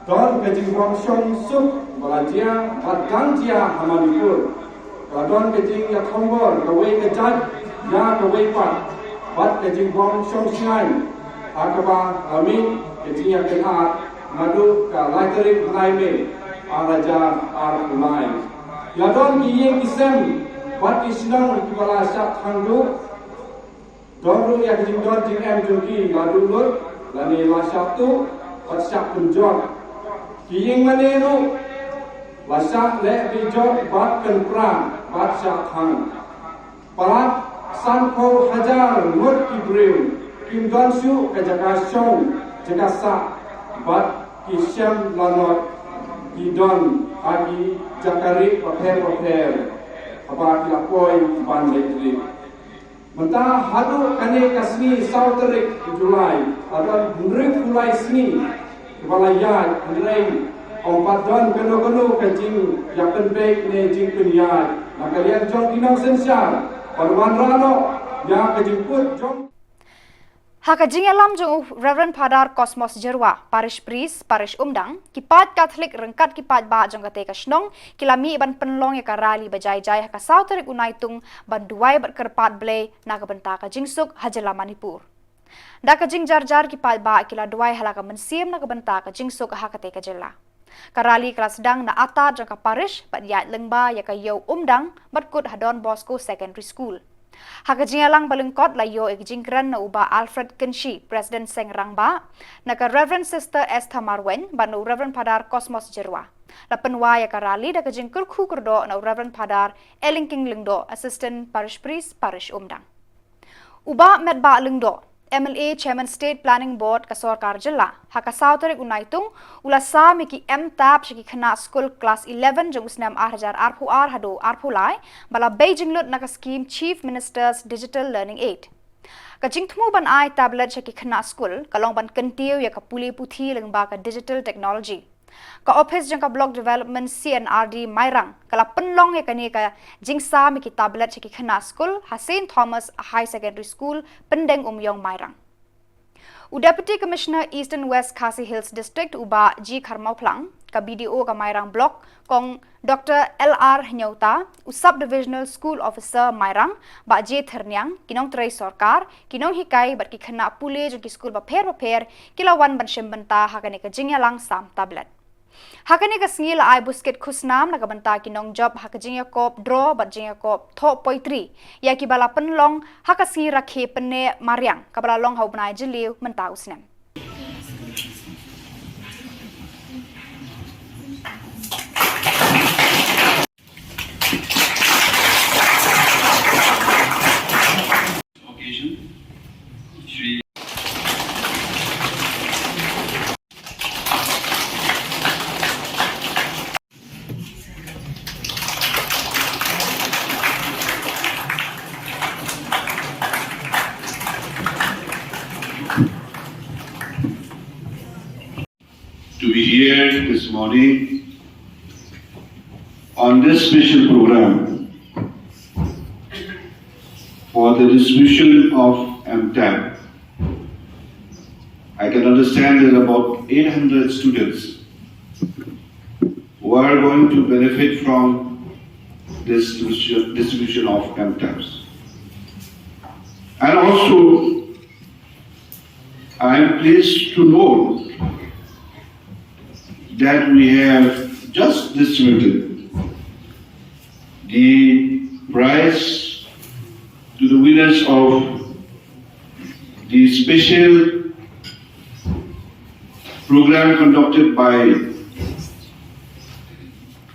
don ka jingbym shong suk ba la jia bad dang jia ha Manipur. Ka don ka jingïathombor kawei ka jait ïa kawei pat bad ka jingbym shong shngaiñ ha kaba la mih ka jingïakynad naduh ka lai tarik bnai May ar hajar arphew lai. La don ki ïing ki sem bad ki shnong kiba la shah thang duh. Don ruh ïa ka jingdon jingem jong ki la duh lut lane la shah tuh bad shah pynjot. Ki ïing mane ruh la shah leh bejot bad pynpra bad shah thang. Palat sanphew hajar ngut ki briew kim don shuh ka jaka shong jaka sah bad ki shem lanot ki don ha ki jaka rieh bapher bapher haba ki la poi ban leit rieh. Mynta haduh kane ka sngi saw tarik July, haduh hynriewphew lai sngi kiba la ïaid, hynrei ym pat don kano kano ka jingïapynbeit ne jingpynïaid na ka liang jong ki nongsynshar ban wanrah noh ïa ka jingkut jong. Ha ka jingïalam jong u Reverend Father Cosmos Jyrwa, Parish Priest, Parish Umdang, ki paid Katholik ryngkat ki paidbah jong kata ka shnong ki la mih ban pynlong ïa ka rally ba jai jai ha ka saw tarik u Naitung ban duwai bad kyrpad Blei na ka bynta ka jingsuk ha jylla Manipur. Da ka jingjarjar ki paidbah ki la duwai ha la ka mynsiem na ka bynta ka jingsuk ha kata ka jylla. Ka rally ka la sdang na artat jong ka parish bad ïaid lyngba ïa ka ïew Umdang bad kut ha Don Bosco Secondary School. Ha ka jingïalang ba lyngkot la ïoh ïa ka jingkren na u Bah Alfred Kynshi, President Seng Rangbah, na ka Reverend Sister Esther Marwein bad na u Reverend Father Cosmos Jyrwa. La pynwai ïa ka rally da ka jingkyrkhu kyrdoh na u Reverend Father Elingking Lyngdoh, Assistant Parish Priest, Parish Umdang. U Bah Metbah Lyngdoh, M L A, Chairman State Planning Board ka sorkar jylla, ha ka saw tarik u Naitung u la sam ïa ki M-TAP sha ki khynnah skul klas eleven jong u snem ar hajar arphew ar haduh arphew lai ba la bei jinglut na ka skhim Chief Minister's Digital Learning Aid. Ka jingthmu ban ai tablet sha ki khynnah skul ka long ban kyntiew ïa ka pule puthi lyngba ka digital technology. Ka ophis jong ka Block Development C and R D Mairang ka la pynlong ïa kane ka jingsam ïa ki tablet sha ki khynnah skul ha Saint Thomas High Secondary School, Pyndeng Umïong, Mairang. U Deputy Commissioner Eastern West Khasi Hills District u Bah G Kharmawphlang, ka B D O ka Mairang Block, Kong Doctor L R Hynñiewta, u Sub Divisional School Officer Mairang, Bah J Thyrniang, ki nongtrei sorkar, ki nonghikai bad ki khynnah pule jong ki skul bapher bapher ki la wan ban shim bynta ha kane ka jingïalang sam tablet. Ha kane ka sngi la ai buskit khusnam na ka bynta ki nongjop ha ka jingïakop draw bad jingïakop thoh poetry ïa kiba la pynlong ha ka sngi rakhe pynneh mariang kaba la long ha u bnai Jylliew mynta u snem. Occasion, Shri to be here this morning on this special program for the distribution of M-TAP. I can understand that about eight hundred students who are going to benefit from this distribution, distribution of M-TAPs. And also, I am pleased to know that we have just distributed the prize to the winners of the special program conducted by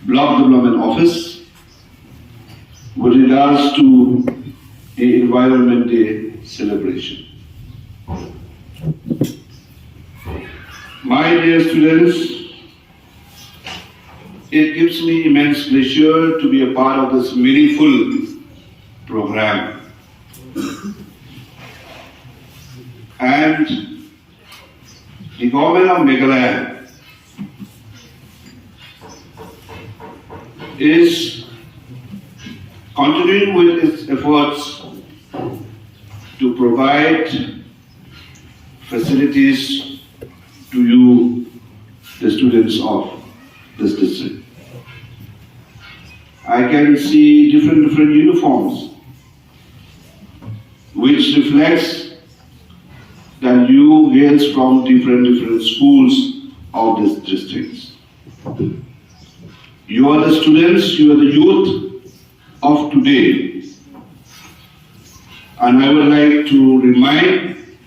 Block Development Office with regards to the Environment Day celebration. My dear students, it gives me immense pleasure to be a part of this meaningful program. And the government of Meghalaya is continuing with its efforts to provide facilities to you, the students of this district. I can see different, different uniforms, which reflects that you hail from different, different schools of this district. You are the students, you are the youth of today. And I would like to remind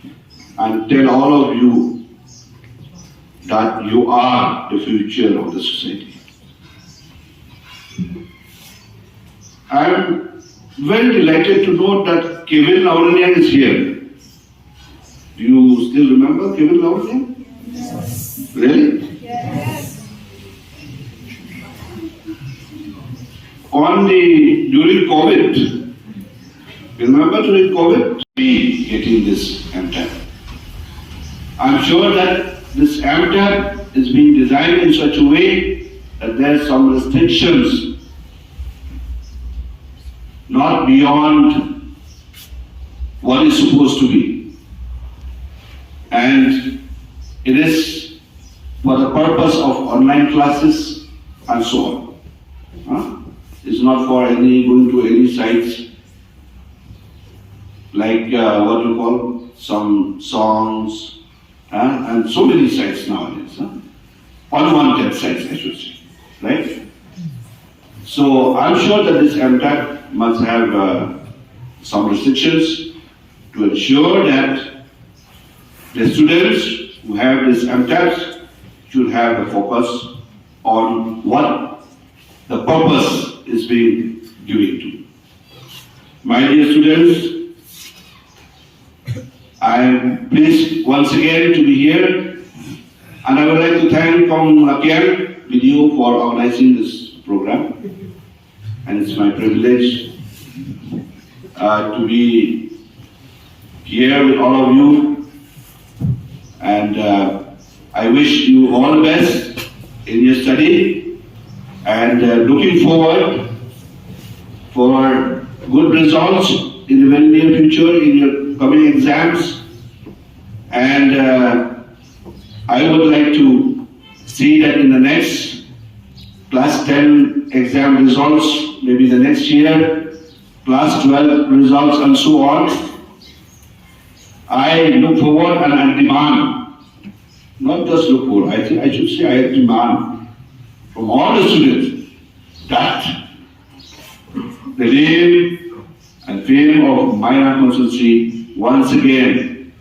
and tell all of you that you are the future of the society. I'm very delighted to know that Kevin Laurenia is here. Do you still remember Kevin Laurenia? Really? On the, during COVID, remember during COVID, be getting this MTAP. I'm sure that this MTAP is being designed in such a way that there are some restrictions, not beyond what is supposed to be. And it is for the purpose of online classes and so on. Huh? It's not for any going to any sites like, uh, what you call, some songs, huh? And so many sites nowadays. Huh? Unwanted sites, I should say. Right? So I'm sure that this MTAP must have, uh, some restrictions to ensure that the students who have these MTAPs should have a focus on what the purpose is being given to. My dear students, I am pleased once again to be here, and I would like to thank Kong Lakiang B D O for organizing this program, and it's my privilege, uh, to be here with all of you, and, uh, I wish you all the best in your study, and, uh, looking forward for good results in the very near future in your coming exams. And, uh, I would like to see that in the next class ten exam results, maybe the next year, class twelve results and so on, I look forward and I demand, not just look forward, I think I should say I demand from all the students that the name and fame of Mairang constituency once again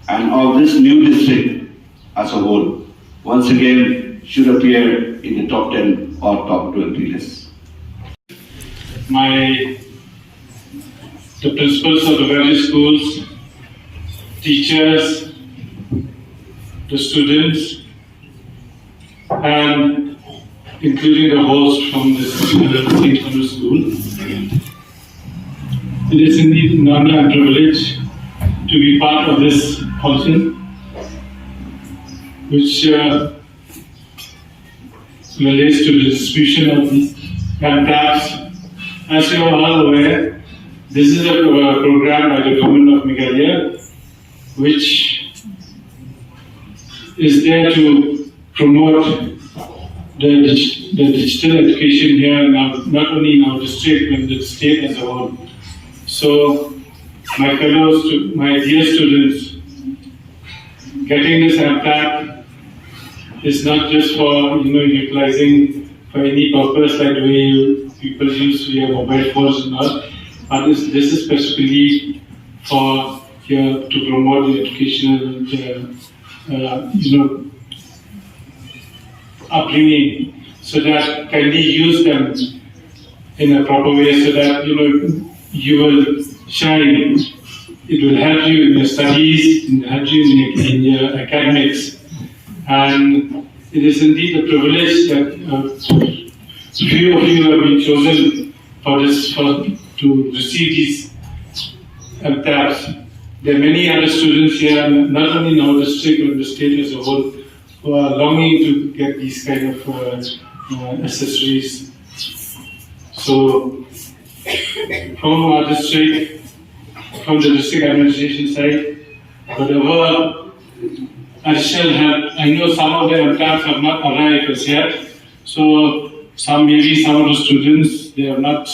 and of this new district as a whole once again should appear in the top ten or top twenty list. My, the principals of the various schools, teachers, the students, and including the host from this particular Saint Thomas School. It is indeed an honor and privilege to be part of this function, which, uh, relates to the distribution of the MTAPs. As you are all aware, this is a, uh, program by the Government of Meghalaya, which is there to promote the, dig- the digital education here, not, not only in our district, but in the state as a whole. So, my fellow, stu- my dear students, getting this MTAP is not just for, you know, utilizing for any purpose like the way you, people use your mobile phones and all, but this, this is specifically for your, to promote the educational, uh, uh, you know, upbringing, so that kindly use them in a proper way so that you know you will shine. It will help you in your studies, it will help you in your, in your academics. And it is indeed a privilege that uh, few of you have been chosen for this for, to receive these M TAFs. There are many other students here, not only in our district but the state as a whole, who are longing to get these kind of uh, uh, accessories. So, from our district, from the district administration side, whatever additional help, I know some of the M TAFs have not arrived as yet. So, some maybe some of the students they have not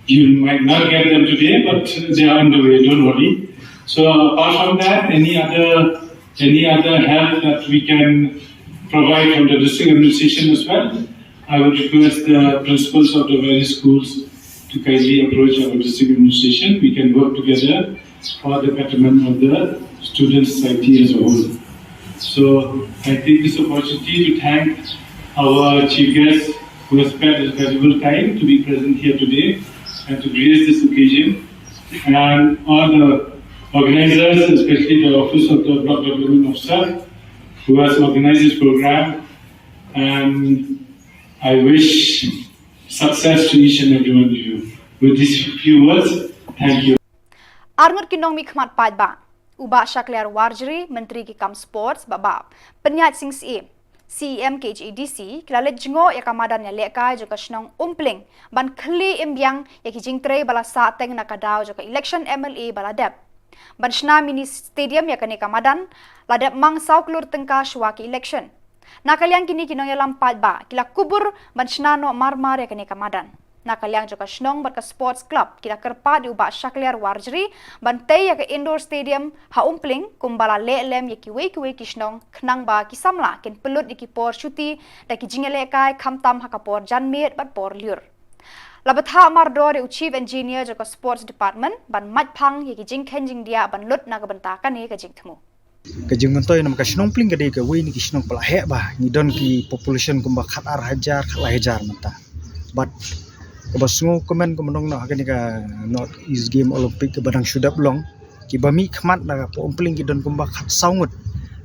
you might not get them today, but they are on the way. Don't worry. So apart from that, any other any other help that we can provide from the district administration as well, I would request the principals of the various schools to kindly approach our district administration. We can work together for the betterment of the student society as a whole. So I take this opportunity to thank our chief guest who has spent his valuable time to be present here today and to grace this occasion. And all the organizers, especially the Office of the Block Development Officer, who has organized this program. And I wish success to each and every one of you. With these few words, thank you. Arngut ki nongmihkhmat paidbah. U Bah Shakliar Warjri, Myntri ki kam sports, bad Bah Pynïaid Sing Syiem, C E M K H A D C, ki la leit jngoh ïa ka madan ïalehkai jong ka shnong Umpling ban khyllie im biang ïa ki jingtrei ba la sah teng na ka daw jong ka election M L A ba la dep. Ban shna mini stadium ïa kane ka madan, la dep mang saw klur tyngka shuwa ki election. Na ka liang kine ki nongïalam paidbah ki la kubur ban shna noh marmar ïa kane ka madan. Na ka liang jong ka shnong bad ka sports club ki la kyrpad ïa u Bah Shakliar Warjri ban tei ïa ka indoor stadium ha Umpling kumba la leh lem ïa kiwei kiwei ki shnong khnang ba ki samla kin pynlut ïa ki por shuti da ki jingïalehkai khamtam ha ka por janmiet bad por lyiur. La bthah mardor ïa u Chief Engineer jong ka Sports Department ban mait phang ïa ki jingkheiñ jingdiah ban lut na ka bynta kane ka jingthmu. Ka jingmyntoi namar ka shnong Umpling ka dei kawei na ki shnong ba la heh bha, ngi don ki population kumba khat ar hajar khat lai hajar mynta. Bad kaba sngewkmen kumba nong noh ha kane ka North East Game Olympic kaba dang shu dep long, kiba mihkhmat na ka Umpling ki don kumba khat saw ngut.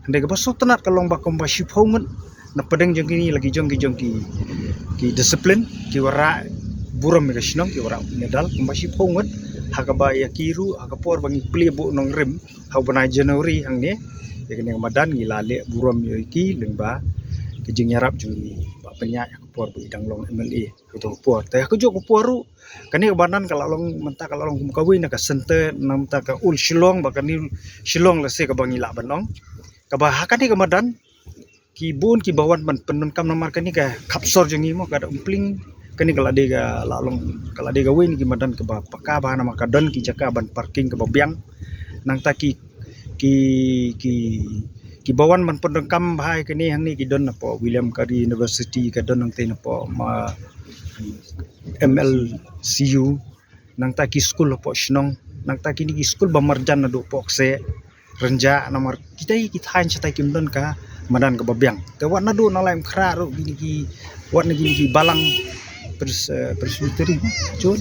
Hynrei kaba sngewtynnat ka long ba kumba shiphew ngut na pdeng jong kine la ki jong ki jong ki ki discipline ki wanrah burom ïa ka shnong, ki wanrah medal kumba shiphew ngut. Ha kaba ïa ki ruh ha ka por ba ngi plie buh nongrim ha u bnai January hangne, ïa kane ka madan ngi la leh burom ïa ki lyngba ka jingïarap jong i Bah Pynïaid ha ka por ba i dang long M L A. Kato ka por, te ha kajuh ka por ruh kane ka madan ka la long mynta ka la long kum kawei na ka center, na mynta ka old Shillong, ba kane Shillong lehse kaba ngi lah ban ong. Kaba ha kane ka madan ki bun kiba wan ban pyndonkam namar kane ka khap sor jong ngi mo, ka da Umpling, kane ka la dei ka la long ka la dei kawei na ki madan kaba paka bha namar ka don ki jaka ban parking kaba biang. Nangta ki ki ki kiba wan ban pyndonkam bha ïa kane hangne ki don napoh William Carey University, ka don nangta napoh ma M L C U, nangta ki skul hapoh shnong, nangta kine ki skul ba marjan naduh poh kseh, rynjah namar kita ki thaiñ shatai kim don ka madan kaba biang. Te wat naduh na Laitumkhrah ruh kine ki, wat na kine ki balang pres, eh, presbytery, chun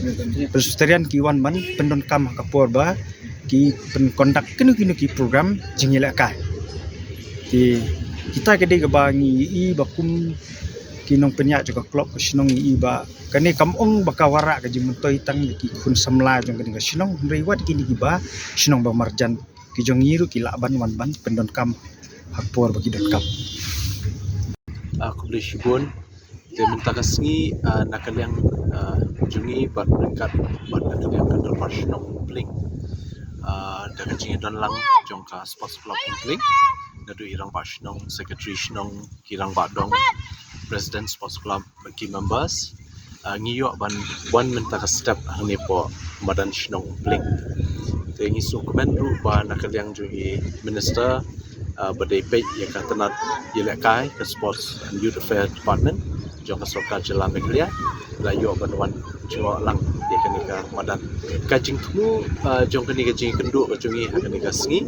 Presbyterian ki wan ban pyndonkam ha ka por ba ki pynconduct kino kino ki program jingïalehkai. Te kita ka dei kaba ngi ïohi ba kum ki nongpynïaid jong ka club ka shnong ngi ïohi ba kane kam ong ba ka wanrah ka jingmyntoi tang ïa ki khun samla jong kane ka shnong, hynrei wat kine kiba shnong ba marjan ki jong ngi ruh ki lah ban wan ban pyndonkam ha ka por ba ki donkam. Ah, khublei shibun. Te mynta ka sngi, ah, na ka liang, ah, jong ngi bad ryngkat bad na ka liang ka dorbar shnong Umpling, ah, da ka jingïadon lang jong ka Sports Club Umpling, naduh i rangbah shnong, secretary shnong, ki rangbah dong, president Sports Club bad ki members, ah, ngi ïoh ban wan mynta ka step hangne hapoh madan shnong Umpling. Te ngi sngewkmen ruh ba na ka liang jong i minister, ah, ba dei peit ïa ka tnat ïalehkai, ka Sports and Youth Affairs Department jong ka sorkar jylla Meghalaya, la ïoh ban wan jngoh lang ïa kane ka madan. Ka jingthmu, ah, jong kane ka jingïakynduh ka jong ngi ha kane ka sngi,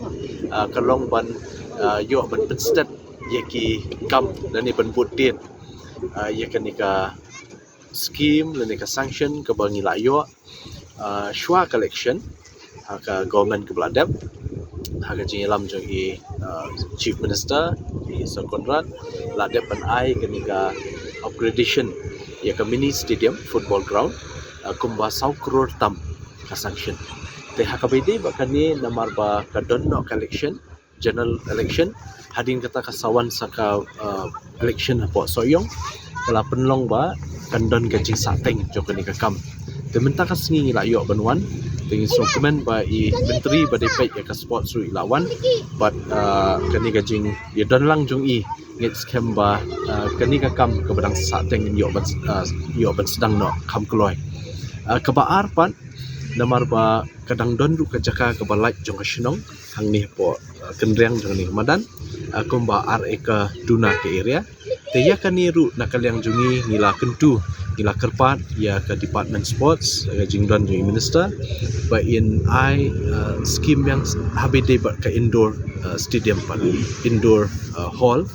ah, ka long ban, ah, ïoh ban pynstet ïa ki kam lane ban bud dien, ah, ïa kane ka scheme lane ka sanction kaba ngi la ïoh, ah, shuwa ka election ha ka government kaba la dep, ha ka jingïalam jong i, ah, Chief Minister, i Sir Conrad, la dep ban ai kane ka upgradation ïa ka mini stadium football ground, ah, kumba saw klur tam ka sanction. Te ha kaba ïadei bad kane, namar ba ka don noh ka election, general election, hadien kata ka sa wan sa ka, uh, election hapoh Sohiong, ka la pynlong ba kan don ka jingsahteng jong kane ka kam. Te mynta ka sngi ngi la ïoh ban wan, te ngi sngewkmen ba i Myntri ba dei peit ïa ka sports ruh i la wan, bad, uh, kane ka jingïadon lang jong i, ngi skhem ba, uh, kane ka kam kaba dang sahteng ngin ïoh ban, uh, ïoh ban sdang noh kham kloi. Uh, kaba ar pat, namar ba ka dang don ruh ka jaka kaba lait jong ka shnong hangne hapoh, uh, kynriang jong kane ka madan, uh, kumba ar acre duna ka area. Te ïa kane ruh na ka liang jong ngi, ngi la kyntu, ngi la kyrpad ïa ka Department Sports, ka jingdon jong i Minister, ba in ai, uh, scheme biang ha kaba ïadei bad ka indoor, uh, stadium pat, indoor, uh, hall,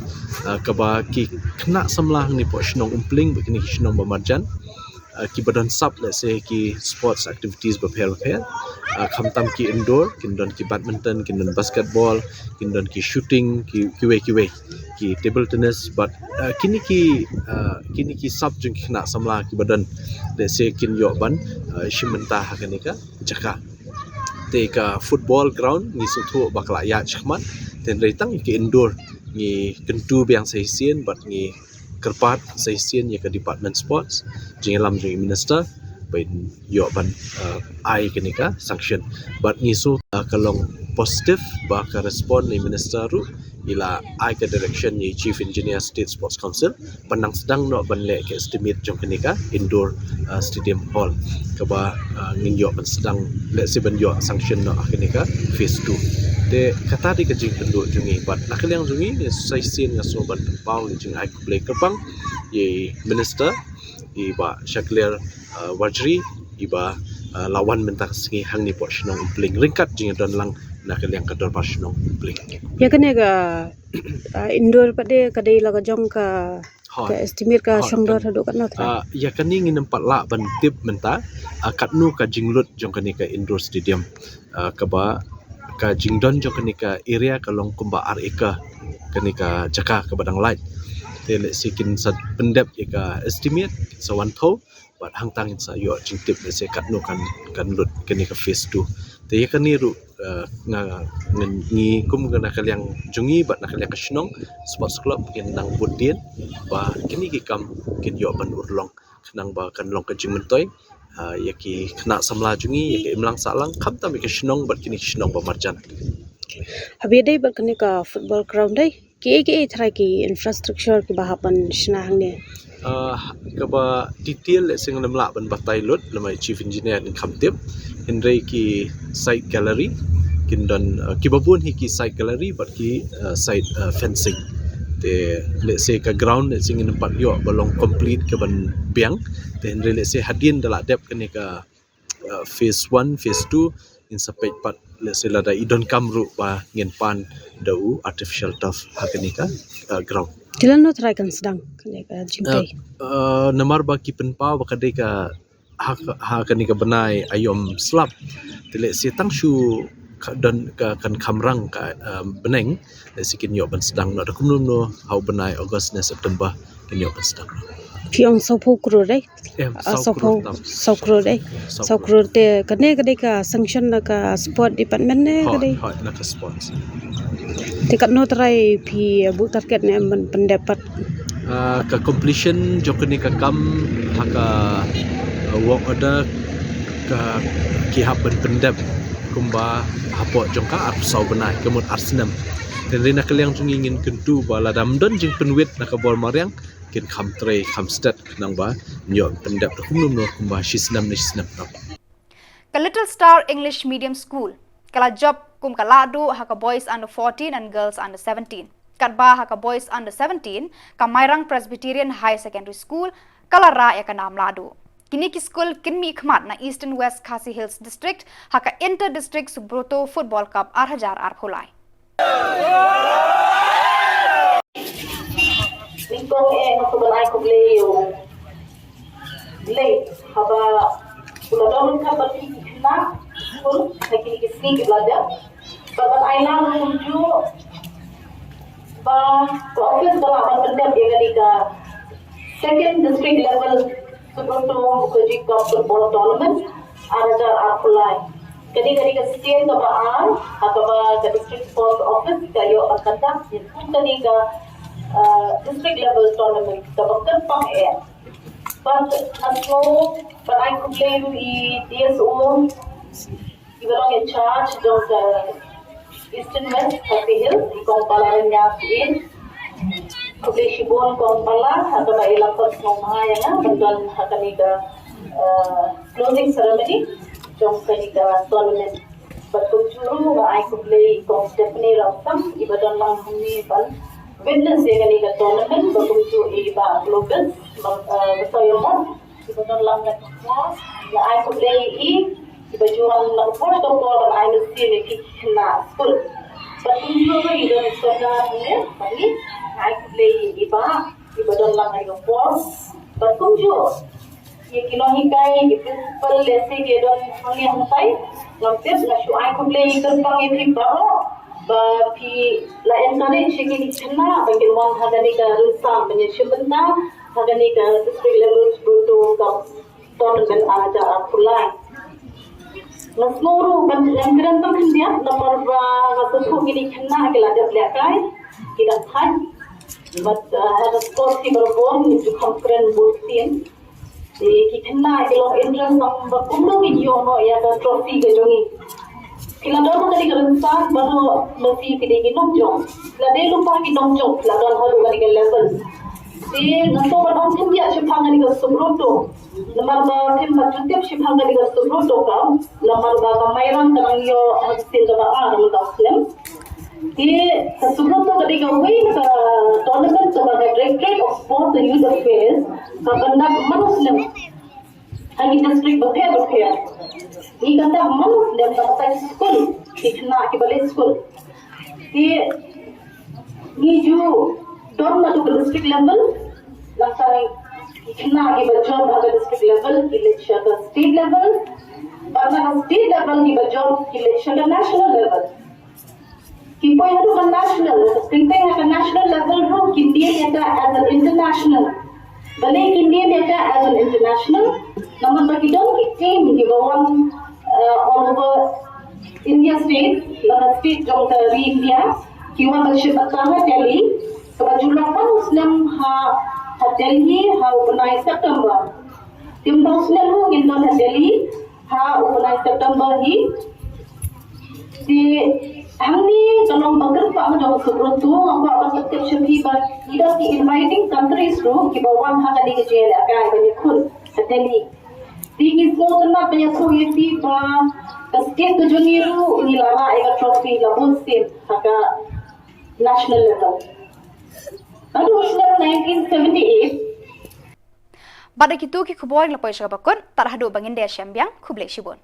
uh, kaba ki khynnah samla hangne hapoh shnong Umpling bad kine ki shnong ba marjan, uh, kiba don sap, let's say, ki sports activities bapher bapher. Uh, khamtam ki indoor, kin don ki badminton, kin don basketball, kin don ki shooting, ki, kiwei kiwei, ki table tennis, bad, uh, kine ki, uh, kine ki sap jong ki khynnah samla kiba don, let's say, kin ïoh ban, uh, shim bynta ha kane ka jaka. Te ka football ground ngi sngewthuh ba ka la ïaid shakhmat, te hynrei tang ki indoor ngi kyntu biang sa shisien bad ngi kyrpad sa shisien ïa ka Department Sports, jingïalam jong i Minister, ba in ïoh ban, uh, ai kane ka sanction. Bad ngi sngew, uh, ka long positive ba ka respond na i Minister ruh, i la ai ka direction ïa i Chief Engineer State Sports Council ban nang sdang noh ban leh ka estimate jong kane ka indoor, uh, stadium hall, kaba, uh, ngin ïoh ban sdang, let's say, ban ïoh sanction noh ha kane ka phase two. Te kata dei ka jingpynduh jong ngi, bad na ka liang jong ngi, sa shisien nga sngew ban pynpaw ïa ka jingai khublei kyrpang ïa i Minister, i Bah Shakliar, uh, Warjri, iba, uh, la wan mynta ka sngi hangne hapoh shnong Umpling ryngkat jingdon lang na ka liang ka Dorbar Shnong Umpling. Ïa kane ka, uh, indoor pat de ka dei la ka jong ka, hooid, ka estimate ka, hooid, shong dor haduh katno trai? Uh, ïa kane ngim pat lah ban tip mynta, uh, katno ka jinglut jong kane ka indoor stadium, uh, kaba ka jingdon jong kane ka area ka long kumba ar acre kane ka jaka kaba dang lait. Te let's say kin sa pyndep ïa ka estimate, kin sa wan thew, bad hangta ngin sa ïoh jingtip, let's say, katno kan, kan lut kane ka phase two. Te ïa kane ruh, uh, nga, ngan, ngi kum na ka liang jong ngi bad na ka liang ka shnong sports club, ngin nang bud dien ba kine ki kam kin ïoh ban urlong, khnang ba kan long ka jingmyntoi, uh, ïa ki khynnah samla jong ngi, ïa ka imlang sahlang, khamtam ïa ka shnong bad kine ki shnong ba marjan. Haba ïadei bad kane ka football ground, dei kiei kiei trai ki infrastructure kiba hap ban shna hangne? Uh, kaba detail, let's say, ngam lah ban batai lut, namar i Chief Engineer ngam tip. Hynrei ki side gallery kin don, uh, kiba bun hi ki side gallery bad ki, uh, side, uh, fencing. Te let's say ka ground, let's say, ngim pat ïoh ba long complete kaban biang. Te hynrei, let's say, hadien da la dep kane ka, uh, phase one, phase two, ngin sa peit pat, let's say, lada i donkam ruh ba ngin pan da u artificial turf ha kane ka, uh, ground. Te lano trai kan sdang kane ka jingtei? Uh, uh, namar ba ki pynpaw ba ka dei ka ha, ha kane ka bnai Aïom Slap. Te let's say tang shu ka don ka kan kham rang ka, um, bneng, let's say kin ïoh ban sdang noh da kumno kumno ha u bnai August ne September kin ïoh ban sdang noh. Phi ong sawphew klur, dei? Em, ah, sawphew klur tam. Sawphew klur, dei. Sawphew klur. Sawphew klur te kane ka dei ka sanction na ka sport department ne ka dei? Hooid, hooid, na ka sport. Te katno trai phi, uh, buh target ne em ban pyndep pat? Ah, ka completion jong kane ka kam ha ka, ah, work order ka ki hap ban pyndep kumba hapoh jong ka arphew saw bnai, ka mut ar snem. Te hynrei na ka liang jong ngi ngin kyntu ba lada ym don jingpynwit na ka bor mariang, kin kham trei kham stet, khnang ba ngin ïoh pyndep da kumno kumno kumba shi snem ne shi snem tam. Ka Little Star English Medium School ka la jop kum ka lahduh ha ka Boys Under fourteen and Girls Under seventeen. Katba ha ka Boys Under seventeen, ka Mairang Presbyterian High Secondary School ka la rah ïa ka nam lahduh. Kine ki skul kin mihkhmat na Eastern West Khasi Hills District ha ka Inter District Subroto Football Cup ar hajar arphew lai. Kong eh, nga kwah ban ai khublei ïa U Blei haba u la don ryngkat bad phi ki khynnah skul ha kine ki sngi kiba la dep. Bad ban ai lang kumjuh ba ka office ka lah ban pyndep ïa kane ka second district level Subroto Mukherjee Cup Football Tournament ar hajar arphew lai. Kane ka dei ka sien kaba ar ha kaba ka District Sports Office ka ïoh ban conduct ïa kane ka, uh, district level tournament kaba kyrpang eh. Bad nga sngew ban ai khublei ruh ïa i D S O, iba long in charge jong ka Eastern West Khasi Hills, i Kong Balarangya Syiem. Khublei shibun Kong Bala ha kaba i la khot sngewbha ïa nga ban don ha kane ka, uh, closing ceremony jong kane ka tournament. Bad kumjuh ruh nga ai khublei Kong Stephanie Ramsam iba don lang hangne ban witness ïa kane ka tournament, bad kumjuh i Bah Globus, uh, Basoiamot iba don lang na ka por. Nga ai khublei ïa i iba ju wan na ka por ka por ban ai mynsiem ïa ki khynnah skul. Bad kumjuh ruh i don i sordar hangne bad i, nga ai khublei ïa i Bah iba don lang na ka por. Bad kumjuh ïa ki nonghikai, ïa ki principal, lehse ki don hangne hangtai. Ngam tip, nga shu ai khublei kyrpang ïa phi baroh ba phi la encourage ïa ki khynnah ba kin wan ha kane ka rynsan ban ïashim bynta ha kane ka district level Subroto Cup tournament ar hajar arphew lai. Nga sngew ruh ban ïakren tang khyndiat namar ba nga sngewthuh kine ki khynnah ki la dep lehkai, ki dang thait. Bad, uh, ha ka sport ki barabor ngi ju kham kren bun sien. Te ki khynnah ki long interest tang ba kumno ngin ïoh noh ïa ka trophy ka jong ngi. Phi la don ha kane ka rynsan baroh, lehse phi dei ki nongjop, la dei lypa ki nongjop, phi la don haduh kane ka level. Te nga sngewbha ban ong khyndiat shaphang kane ka Subroto. Namar ba phim pat ju tip shaphang kane ka Subroto Cup, namar ba ka Mairang ka dang ïoh ha ka sien kaba ar mynta u snem. Te ka Subroto ka dei kawei na ka tournament kaba ka Directorate of Sports and Youth Affairs ka pyndap man u snem ha ki district bapher bapher. Ngi pyndap man u snem na ka bynta ki skul, ki khynnah kiba leit skul. Te ngi ju don naduh ka district level, nangta ki khynnah kiba jop ha ka district level ki leit sha ka state level, bad na ka state level kiba jop ki leit sha ka national level. Ki poi haduh ka national, teng teng ha ka national level ruh kin dei ïa ka as an international. Balei kin dei ïa ka as an international? Namar ba ki don ki team kiba wan, uh, all over India state, la ka state jong ka ri India, ki wan ban shim bynta ha Delhi, kaba ju long man u snem ha, ha Delhi ha u bnai September. Te mynta u snem ruh ngin don ha Delhi ha u bnai September hi. Te hangne ka long ba kyrpang jong ka Subroto, nga kwah ban pyntip sha phi ba ki don ki inviting countries ruh kiba wan ha kane ka jingïalehkai ban ïakhun ha Delhi. Te ngi sngewtynnat ban ïathuh ïa phi ba ka state ka jong ngi ruh ngi la rah ïa ka trophy la bun sien ha ka national level. Naduh u snem nineteen seventy-eight. Bad da kitu ki khubor ngi la poi sha kaba kut, tad haduh ban ïakynduh shembiang, khublei shibun.